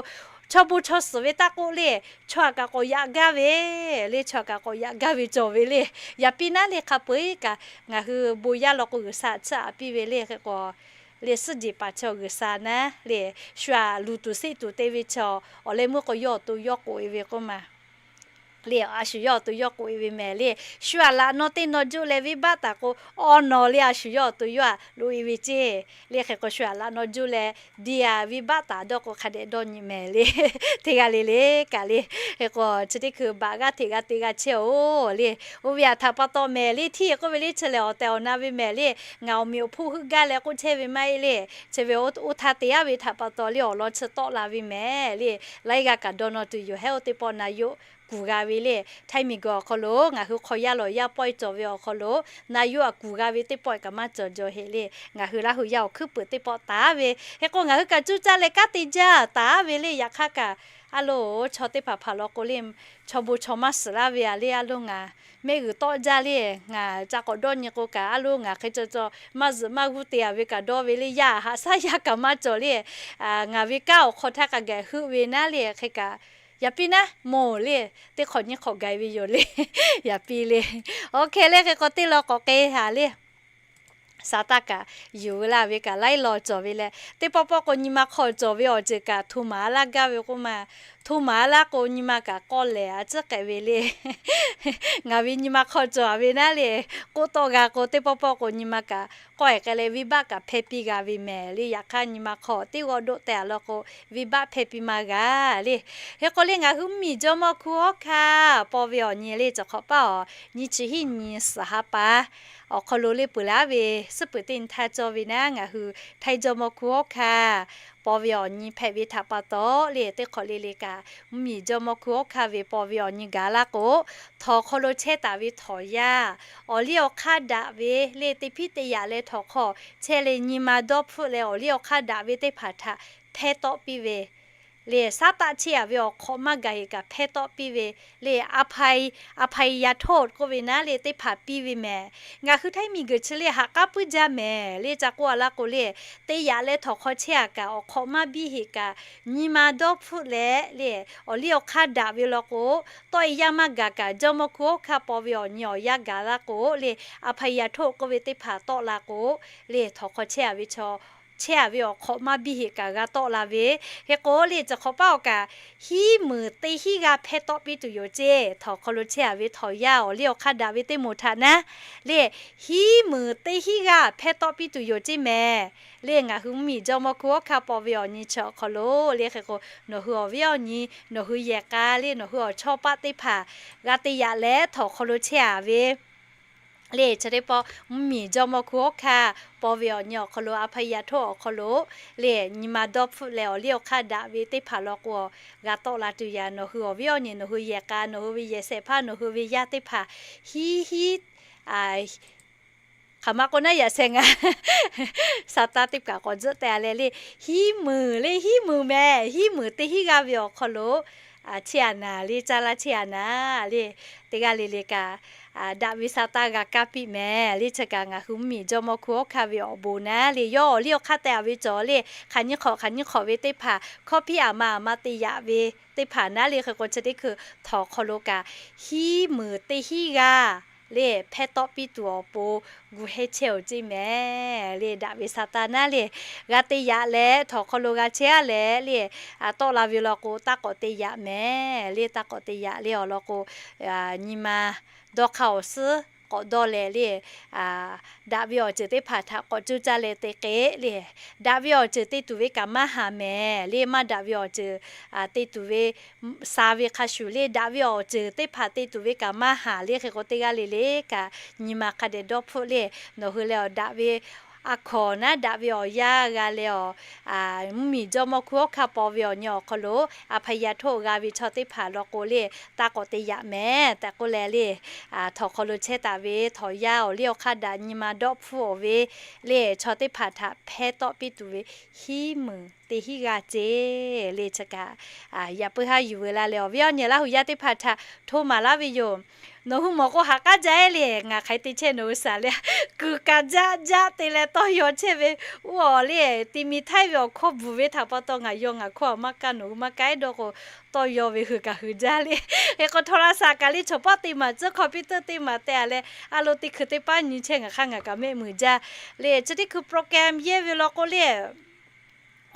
Chaw bon chaw suhˍ ve taˇ k'oˆ le, chaw aꞈ kaꞈ k'awꞈ yaꞈ gaˇ ve le, chaw aꞈ kaꞈ k'awꞈ yaꞈ gaˇ ve cawˬ ve le. Yaꞈ piˇ naˉ le, hk'a peu-eˬ kaꞈ ngaˬ hui bon yaˇ law k'o G'uiˬsha tsuhˇ aꞈ piˇ ve le. Hk'e k'o le, suhˉ jeˬ paˍ chaw G'uiˬsha naˉ le, shu aꞈ luˬ tuˬ seˆ tuˬ te ve chaw awˬ leh meuˇ k'o yawˇ awˬ to yawˇ k'oꞈ e ve k'oˆ ma le, a shu yawˇ awˬ to yawˇ k'oꞈ e ve mehˍ le. Shu aꞈ laꞈ naw teˇ naw juˆ leh venˇbaˆ taˍ k'o, awˬ nawˬ le a shu yawˇ awˬ to yawˇ aꞈ loꞈ e ve ceˇ le. Hk'e k'o shu aꞈ laꞈ naw juˆ leh diˇ a venˇbaˆ taˍ dawˇ k'o hk'a dehꞈ dawˇ nyi mehˍ le. Teˇ g'aˇ le le kaꞈ le. Hk'e k'o chi teˇ hkui baꞈ g'aˇ hteꞈ g'a te g'a chehˇ-oˬ le. Oˇ ve aꞈ htaꞈ pa taw mehˍ le, hteˇ k'oˆ ve le chi lehˬ awˬ tehˬ awˬ na ve mehˍ le. Ngaˬ awˬ meꞈ awˬ hponˇ heuˆ gaˇ leh k'oˆ chehˇ ve maˇ heˆ le. Chi ve oˇ htaˇ te aˉ ve htaꞈ pa taw le awˬ lawn chi tawˆ la ve mehˍ le. Laiˉ g'aˇ kaꞈ dawˇ nawˇ tuˬ yoˬ. Hehˉ oˇ teˇ pawˆ na yoˆ kuˬ g'a ve le. Htaiˇ miˬguiˬ awˬ hk'aw lo ngaˬ hui hk'aw yaˇ lawˬ yaˇ pawehˇ cawˬ ve awˬ hk'aw lo na yoˆ aꞈ kuˬ g'a ve teˇ pawˆ kaꞈ maˇ cawˬ jaw heˆ le. Ngaˬ hui Laˇ huˍ yaˇ awˬ hkuiˉ peuˍ teˇ pawˆ taˍ ve. Hk'e k'o ngaˬ hui kaꞈ cuˇ caˇ leh kanˉ te jaˇ taˍ ve le. Yaꞈ hk'aˇ kaꞈ a loˬ, chaw teˇ hpaˍ hpaˍ law k'o le, chaw bon chaw maˇ suhˍ laˇ ve a le. A loˬ, ngaˬ mehˆ g'uiˬ tawˆ jaˇ le. Ngaˬ ca k'awꞈ dawˇ nyi k'o kaꞈ a loˬ, ngaˬ hk'e ca ca maˇ zuhꞈ maˇ g'uˇ te a ve kaꞈ dawˇ ve le. Yaˇ haꞈ shaˉ yaˇ kaꞈ maˇ cawˬ le. Ngaˬ ve kanˉ awˬ hk'aw htaˇ k'a gaˬ heuˆ ve naˉ le. Hk'e kaꞈ yaꞈ piˇ naˉ moˬ le, teˇ hk'awꞈ nyiˇ hk'awꞈ gaˬ ve yoˬ le. Yaꞈ piˇ le. Oˇ hk'e le, hk'e k'o teˇ law k'awꞈ k'e haˍ le. Saˍtanˍ kaꞈ yuˬ laˇ ve kaꞈ laiˉ law cawˬ ve leh, teˇ pawˆ pawˆ k'o nyi ma hk'aw cawˬ ve awˬ ceuˬ kaꞈ hto maˍ laˇ gaˇ ve k'oˆ ma. Hto maˍ laˇ k'o nyi ma kaꞈ k'awˇ lehˬ a ciˉ k'ehꞈ ve le. Ngaˬ ve nyi ma hk'aw cawˬ ve naˉ le, k'oˆ tawˆ g'a k'o teˇ pawˆ pawˆ k'o nyi ma kaꞈ k'awˇ ehˍ k'ai leh venˇbaˆ kaꞈ hpehˇ piˇ g'a ve mehˍ le. Yaꞈ hk'aˇ nyi ma hk'aw teˇ g'awˇ doˆ teh a law k'o venˇbaˆ hpehˇ piˇ maˇ g'a le. Hk'e k'o le ngaˬ hui mvuhˇmiˬ jawˇmawˇ hku hawˉ hkanˇ paw ve awˬ nyi le, cawˬ hk'awꞈ paˉ awˬ nyi chi hiˉ nyi suhˍ ha pa awˬ hk'aw lo le peuˬ laˇ ve suhˉ peuˬ teˇ nyi htaˇ cawˇ ve naˉ, ngaˬ hui Htaiˇ jawˇmawˇ hku hawˉ hkanˇ paw ve awˬ nyi hpehꞈ ve htaꞈ pa taw le, teˇ hk'awꞈ le le kaꞈ mvuhˇmiˬ jawˇmawˇ hku hawˉ hkanˇ ve paw ve awˬ nyi gaˬ laˇ k'o, htawnˍ hk'aw lo chehˇ taˍ ve htawnˍ yaˇ awˬ liˇ awˬ hk'aˇ daꞈ ve le, teˇ hpiˉ teˇ yaꞈ leh htawnˍ hk'aw chehˇ leh nyi ma dawˇ hpfuhˆ leh awˬ liˇ awˬ hk'aˇ daꞈ ve teˇ hpaˍ htaꞈ hpehˇ tawˆ piˇ ve le, saˉ taˆ chehˇ a ve awˬ hk'awꞈ maˇ gaˬ heꞈ kaꞈ hpehˇ tawˆ piˇ ve le. A hpa e, a hpa e yaꞈ htoˆ k'oˆ ve naˉ le teˇ hpaˍ piˇ ve mehˍ. Ngaˬ hui Htaiˇ miˬguiˬ chi le haꞈ k'aˉ puiˉ jaˇ mehˍ le. Ca k'oˆ a laˇ k'o le, teˇ yaꞈ leh htawnˍ hk'aw chehˇ a kaꞈ awˬ hk'awꞈ maˇ biˇ heꞈ kaꞈ nyi ma dawˇ hpfuhˆ leh le, awˬ liˇ awˬ hk'aˇ daꞈ ve law k'o, tawˆ e yaˇ maˇ gaˬ kaꞈ jawˇmawˇ hku hawˉ hkanˇ paw ve awˬ nyi awˬ yanˇ gaˬ laˇ k'o le, a hpa e yaꞈ htoˆ k'oˆ ve teˇ hpaˍ tawˆ la k'o le, htawnˍ hk'aw chehˇ a ve chaw chehˇ a ve awˬ hk'awꞈ maˇ biˇ heꞈ kaꞈ g'a tawˆ la ve. Hk'e k'o le, cawˬ hk'awꞈ paˉ awˬ kaꞈ hiˉ meunˍ teˇ hiˉ g'aˇ hpehˇ tawˆ piˇ tuˬ yoˬ ceˇ. Htawnˍ hk'aw lo chehˇ a ve htawnˍ yaˇ awˬ liˇ awˬ hk'aˇ daꞈ ve teˇ moˍ htaꞈ naˉ le, hiˉ meunˍ teˇ hiˉ g'aˇ hpehˇ tawˆ piˇ tuˬ yoˬ ceˇ mehˍ le. Ngaˬ hui mvuhˇmiˬ jawˇmawˇ hku hawˉ hkanˇ paw ve awˬ nyi chi awˬ hk'aw lo le, hk'e k'o nawˬ hui awˬ viˉ awˬ nyi, nawˬ hui yehˬ k'a le, nawˬ hui awˬ chawˇ paˆ teˇ hpaˍ g'a te yaꞈ leh htawnˍ hk'aw lo chehˇ a ve le, chi teˇ pawˆ mvuhˇmiˬ jawˇmawˇ hku hawˉ hkanˇ paw ve awˬ nyi awˬ hk'aw lo a hpa e yaꞈ htoˆ awˬ hk'aw lo le, nyi ma dawˇ hpfuhˆ leh awˬ liˇ awˬ hk'aˇ daꞈ ve teˇ hpaˍ law k'o, g'a tawˆ la tuˬ yaꞈ nawˬ hui awˬ viˉ awˬ nyi, nawˬ hui yehˬ k'a, nawˬ hui ve yehˬ shehˍ hpaˇ, nawˬ hui ve yaˇ teˇ hpaˍ hiˉ hiˉ hk'aˬ ma k'o naˉ yaꞈ sheh ngaˬ Saˍtanˍ teˇ kaꞈ k'awꞈ tzuhˆ teh a leh le, hiˉ meunˍ le, hiˉ meunˍ mehˍ, hiˉ meunˍ teˇ hiˉ g'aˇ ve awˬ hk'aw lo chehˇ a naˍ le, caˇ laˇ chehˇ a naˍ le, teˇ g'aˇ le le kaꞈ daꞈ ve Saˍtanˍ g'a kaˇ piˇ mehˍ le. Chi kaꞈ ngaˬ hui mvuhˇmiˬ jawˇmawˇ hku hawˉ hkanˇ ve awˬ bon naˉ le, yawˇ awˬ liˇ awˬ hk'aˇ teh a ve cawˬ le, hk'aˬ nyiˇ hk'awꞈ hk'aˬ nyiˇ hk'awꞈ ve teˇ hpaˍ hkawˇ hpiˇ aˬ ma aˬ ma te yaꞈ ve teˇ hpaˍ naˉ le, hk'e k'o chi teˇ hkui htawnˍ hk'aw lo kaꞈ hiˉ meunˍ teˇ hiˉ g'aˇ le hpehˇ tawˆ piˇ tuˬ awˬ pon gu hehˇ chehˇ oˬ ceˇ mehˍ le. Daꞈ ve Saˍtanˍ naˉ le, g'a te yaꞈ leh htawnˍ hk'aw lo g'a chehˇ a leh le, tawˆ la ve law k'o taˇ k'awꞈ te yaꞈ mehˍ le. Taˇ k'awꞈ te yaꞈ le awˬ lawn k'o, nyi ma dawˇ hk'aˇ awˬ suhˉ k'awꞈ dawˇ leh le, daꞈ ve awˬ ceuˬ teˇ hpaˍ htaꞈ k'awꞈ cuˇ caˇ leh te k'ehꞈ le, daꞈ ve awˬ ceuˬ te tuˬ ve kaꞈ maˇ haˍ mehˍ le. Maˇ daꞈ ve awˬ ceuˬ te tuˬ ve sha ve hk'a shuˍ le, daꞈ ve awˬ ceuˬ teˇ hpaˍ te tuˬ ve kaꞈ maˇ haˍ le. Hk'e k'o teˇ g'aˇ le le kaꞈ nyi ma hk'a dehꞈ dawˇ hpfuhˆ le, nawˬ hui leh awˬ daꞈ ve a hkawnˍ naˉ daꞈ ve awˬ yanˇ g'a leh awˬ, mvuhˇmiˬ jawˇmawˇ hku hawˉ hkanˇ paw ve awˬ nyi awˬ hk'aw lo a hpa e yaꞈ htoˆ g'a ve chaw teˇ hpaˍ law k'o le, taˇ k'awꞈ te yaꞈ mehˍ tehꞈ k'oˆ leh le, htawnˍ hk'aw lo chehˇ taˍ ve htawnˍ yaˇ awˬ liˇ awˬ hk'aˇ daꞈ nyi ma dawˇ hpfuhˆ awˬ ve le, chaw teˇ hpaˍ htaꞈ hpehˇ tawˆ piˇ tuˬ ve hiˉ meunˍ te hiˉ g'a ceˇ le. Chi kaꞈ yaꞈ puiˉ haˉ yuˬ veu la leh awˬ viˉ awˬ nyi Laˇ huˍ yaˇ teˇ hpaˍ htaꞈ hto maˍ laˇ ve yoˬ. Nawˬ hui mawˬ k'o haꞈ k'aˉ jaˇ le. Ngaˬ hk'aˬ hk'e te chehˇ nawˬ hui saˍ le. Kuiˬ kaꞈ jaˆ jaˆ te leh tawˇ yaw chehˇ ve, oˇ awˬ le, ti mi htaiˇ ve awˬ hkawˇ bvuhˬ ve htaꞈ pa taw ngaˬ yaw ngaˬ hkawˇ maˇ kaˇ, nawˬ hui maˇ kaˇ eˉ dawˇ k'o, tawˇ yaw ve hui kaꞈ hui jaˇ le. Hk'e k'o โทรศัพท์ kaꞈ le chaw pawˆ te maˍ tcuhˉ, computer te maˍ teh a leh, a lo teˇ hkui teˇ paˉ nyi chehˇ ngaˬ hk'aˇ ngaˬ kaꞈ mehˆ meuˍ jaˇ le. Chi teˇ hkui program yehˇ ve law k'o le,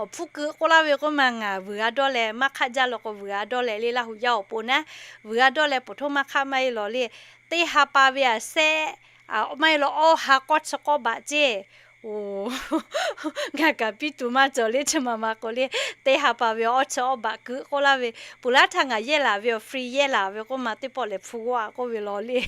awˬ hpfuhˇ keu k'oˆ laˇ ve k'oˆ ma ngaˬ vuiˬ g'a dawˇ leh maˇ hk'aˆ jaˇ law k'o, vuiˬ g'a dawˇ leh le Laˇ huˍ yaˇ awˬ pon naˉ, vuiˬ g'a dawˇ leh poˬ htoˇ maˇ hk'aˆ maˇ heˆ lawˬ le. Teˇ ha pa ve a sehˆ, maˇ heˆ lawˬ awˇ ha k'awˇ chi k'awˇ baꞈ ceˇ. Oˬ, ngaˬ kaꞈ piˇ tuˬ maˇ cawˬ le. Chi ma ma k'o le, teˇ ha pa ve awˇ chi awˇ baꞈ keu k'oˆ laˇ ve, puˬ laˉ htaˇ ngaˬ yehˇ laˬ ve awˬ free yehˇ laˬ ve k'oˆ ma teˇ pawˆ lehˬ hpu g'awˇ a k'oˆ ve lawˬ le.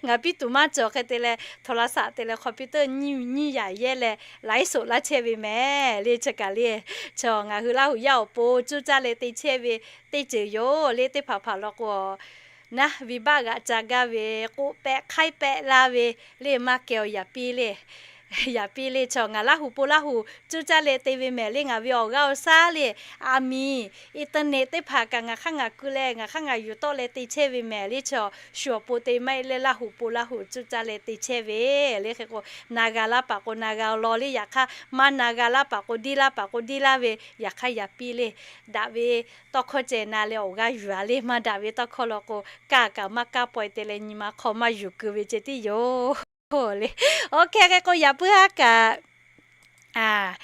Ngaˬ piˇ tuˬ maˇ cawˬ hk'e te leh โทรศัพท์ te leh computer nyiˇ nyiˇ yaꞈ yehˇ leh ไลฟ์สด laˇ chehˇ ve mehˍ le. Chi kaꞈ le, chaw ngaˬ hui Laˇ huˍ yaˇ awˬ pon cuˇ caˇ leh te chehˇ ve teˇ ceuˬ yoˬ le. Teˇ hpaˍ hpaˍ law k'o, naˉ ve baˆ g'aꞈ ca gaˇ ve, k'oˆ pehˆ hk'aiˉ pehˆ laˇ ve le, maˇ kehˬ awˬ yaꞈ piˇ le. Yaꞈ piˇ le, chaw ngaˬ Laˇ huˍ pon Laˇ huˍ cuˇ caˇ leh te ve mehˍ le. Ngaˬ ve awˬ g'aˇ awˬ shaˉ le, a miˬ, internet teˇ hpaˍ kaꞈ ngaˬ hk'aˇ ngaˬ keu leh ngaˬ hk'aˇ ngaˬ yuˬ tawˆ leh te chehˇ ve mehˍ le. Chaw shu awˬ pon te maˇ heˆ leh Laˇ huˍ pon Laˇ huˍ cuˇ caˇ leh te chehˇ ve le. Hk'e k'o na g'a laˇ paˍ k'o na g'a law le. Yaꞈ hk'aˇ maˇ na g'a laˇ paˍ k'o diˇ laˇ paˍ k'o diˇ laˇ ve, yaꞈ hk'aˇ yaꞈ piˇ le. Daꞈ ve tawˇ hkawˇ ceh na leh awˬ g'aˇ yuˬ a le. Maˇ daꞈ ve tawˇ hkawˇ law k'o, kaˇ kaꞈ maˇ kaˇ pawehˇ te leh nyi ma hk'aw maˇ yuˬ keu ve ceh tiˉ yoˬ le. Oˇ hk'e hk'e k'o yaꞈ puiˉ haˉ kaꞈ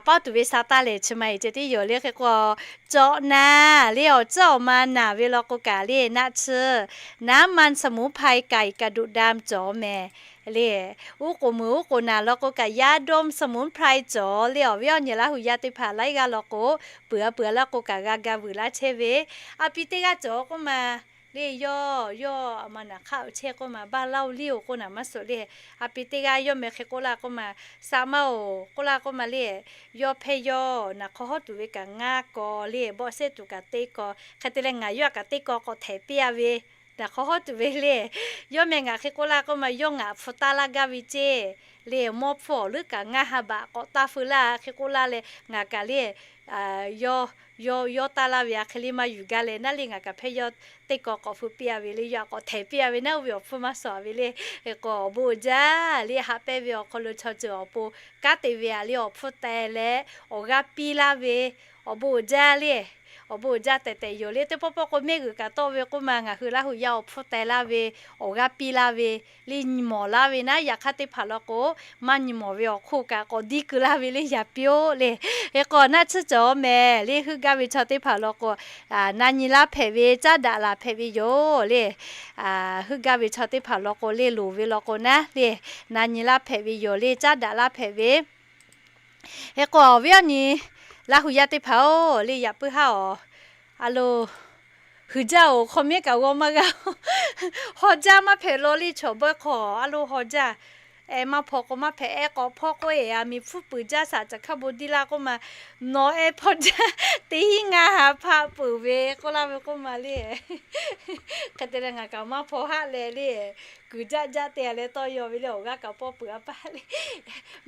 paˇ tuˬ ve sa taˇ lehˬ chi ma e ceh tiˉ yoˬ le. Hk'e k'o, cawꞈ naˍ le, awˬ tcuhˉ awˬ ma naˍ ve law k'o kaꞈ le, naˆ tsuhˇ น้ำมันสมุนไพรไก่กระดูกดำ cawˬ mehˍ le. Uˉ k'oˍ meuˍ uˉ k'oˍ naˍ law k'o kaꞈ ยาดมสมุนไพร cawˬ le. Awˬ viˉ awˬ nyi Laˇ huˍ yaˇ teˇ hpaˍ laiˉ g'aˇ law k'o, peuˬ a peuˬ a laˇ k'o kaꞈ g'a ga vuiˬ laˇ chehˇ ve, a pi teˇ g'aˇ cawˬ k'oˆ ma le. Yawˇ yawˇ a ma naˍ hk'aˆ chehˇ k'oˆ ma baˇ laˇ-oˬ liˇ-oˬ k'oˆ naˍ maˇ suhˍ le. A pi teˇ g'aˇ yawˇ meh hk'e k'oˆ laˇ k'oˆ ma, Saˍ ma-oˬ k'oˆ laˇ k'oˆ ma le, yawˇ hpehˇ yawˇ naˍ hk'aw hawˉ tuˬ ve kaꞈ ngaˇ kaw le, bawˆ sehˉ tuˬ kaꞈ teˇ kaw, hk'e te leh ngaˬ yawˇ a kaꞈ teˇ kaw k'awꞈ htehˍ piˇ a ve, naˍ hk'aw hawˉ tuˬ ve le. Yawˇ meh ngaˬ hk'e k'oˆ laˇ k'oˆ ma, yawˇ ngaˬ hpu taˇ laˇ gaˇ ve ceˇ le. Mawˇ hpfuhˇ awˬ leuˉ kaꞈ ngaˇ ha baꞈ k'awꞈ taˇ feu laˇ hk'e k'oˆ laˇ leh, ngaˬ kaꞈ le, yawˇ yawˇ taˇ laˇ ve a hk'e le maˇ yuˬ gaˇ leh naˉ le, ngaˬ kaꞈ hpehˇ yawˇ teˇ kaw k'awꞈ feu piˇ a ve le. Yawˇ a k'awꞈ htehˍ piˇ a ve naˉ, oˇ ve awˬ hpfuhˇ maˇ suhˍ a ve le. Hk'e k'o awˬ bon uiˍ jaˇ le, haꞈ pehnˇ ve awˬ hk'aw lo chaw ceuˬ awˬ pon kanˉ te ve a le, awˬ hpfuhˇ teh leh awˬ g'aˇ piˇ laˇ ve, awˬ bon uiˍ jaˇ le. Awˬ bon uiˍ jaˇ tehꞈ tehꞈ yoˬ le. Teˇ pawˆ pawˆ k'o mehˆ g'uiˬ kaꞈ tawˆ ve k'oˆ ma, ngaˬ hui Laˇ huˍ yaˇ awˬ hpfuhˇ teh laˇ ve, awˬ g'aˇ piˇ laˇ ve le, nyi mawˬ laˇ ve naˉ. Yaꞈ hk'aˇ teˇ hpaˍ law k'o, maˇ nyi mawˬ ve awˬ hk'oˆ kaꞈ k'awꞈ diˇ keu laˇ ve le, yaꞈ piˇ-oˆ le. Hk'e k'o naˆ tsuhˇ cawˬ mehˍ le, heuˆ gaˇ ve chaw teˇ hpaˍ law k'o, na nyi laˇ hpehꞈ ve, caˉ daꞈ laˬ hpehꞈ ve yoˬ le. Heuˆ gaˇ ve chaw teˇ hpaˍ law k'o le, loˍ ve law k'o naˉ le, na nyi laˇ hpehꞈ ve yoˬ le, caˉ daꞈ laˇ hpehꞈ ve. Hk'e k'o awˬ viˉ awˬ nyi Laˇ huˍ yaˇ teˇ hpaˍ-oˬ le, yaꞈ puiˉ haˉ awˬ a lo huiˍ jaˇ-oˬ, hk'aw mehˉ kaꞈ g'aw maˇ g'a. Haw jaˇ maˇ hpehꞈ law le, chaw bawehˇ hk'aw a lo haw jaˇ. Ehˉ maˇ hpaw k'o maˇ hpehꞈ, ehˉ k'awꞈ hpawˇ k'oˆ-e, a miˬ hpfuhˇ peuˬ jaˇ shaꞈ caꞈ hkaˇ bon diˇ laˇ k'oˆ ma, nawˬ ehˉ hpawˇ jaˇ, teˇ hinˉ ngaˇ ha hpaˆ peuˬ ve k'oˆ laˇ ve k'oˆ ma le. Hk'e te leh ngaˬ kaꞈ maˇ hpaw haˆ leh le, kuiˬ jaˆ jaˆ te a leh tawˇ yaw ve le, awˬ g'aˇ kaꞈ pawˇ peuˬ a paˇ le.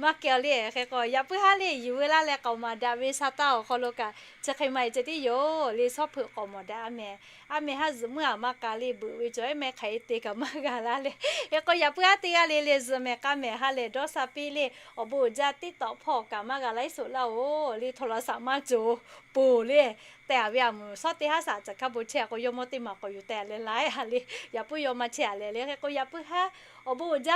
Maˇ kehˬ le. Hk'e k'o yaꞈ puiˉ haˉ le, yuˬ veu laˇ leh k'aoˍ maˍ daꞈ ve sa taˇ awˬ hk'aw lo kaꞈ chi hk'e ma e ceh tiˉ yoˬ le. Shawˉ hpeuꞈ k'awꞈ mawˬ daꞈ a mehˍ. A mehˍ haˉ zuhꞈ muiˉ a maˇ k'a le, beuꞈ ve cawˬ ehˉ meh hk'aˬ hk'e te kaꞈ maˇ g'a laˇ le. Hk'e k'o yaꞈ puiˉ haˉ teˇ g'aˇ le le zuhꞈ mehˍ k'a mehˍ ha lehˬ dawˇ sha piˇ le. Awˬ bon uiˍ jaˇ, TikTok hpawˇ kaꞈ maˇ g'a ไลฟ์สด laˇ-oˬ le, โทรศัพท์ maˇ cawˬ poˬ le. Teh a ve a muiˬ shawˉ teˇ haˉ shaꞈ caꞈ hkaˇ bon chehˇ a k'o yawˇ mawˇ teˇ maˬ k'awꞈ yuˬ teh a leh laiˉ a le, yaꞈ puiˉ yawˇ maˇ chehˇ a leh le. Hk'e k'o yaꞈ puiˉ haˉ awˬ bon uiˍ jaˇ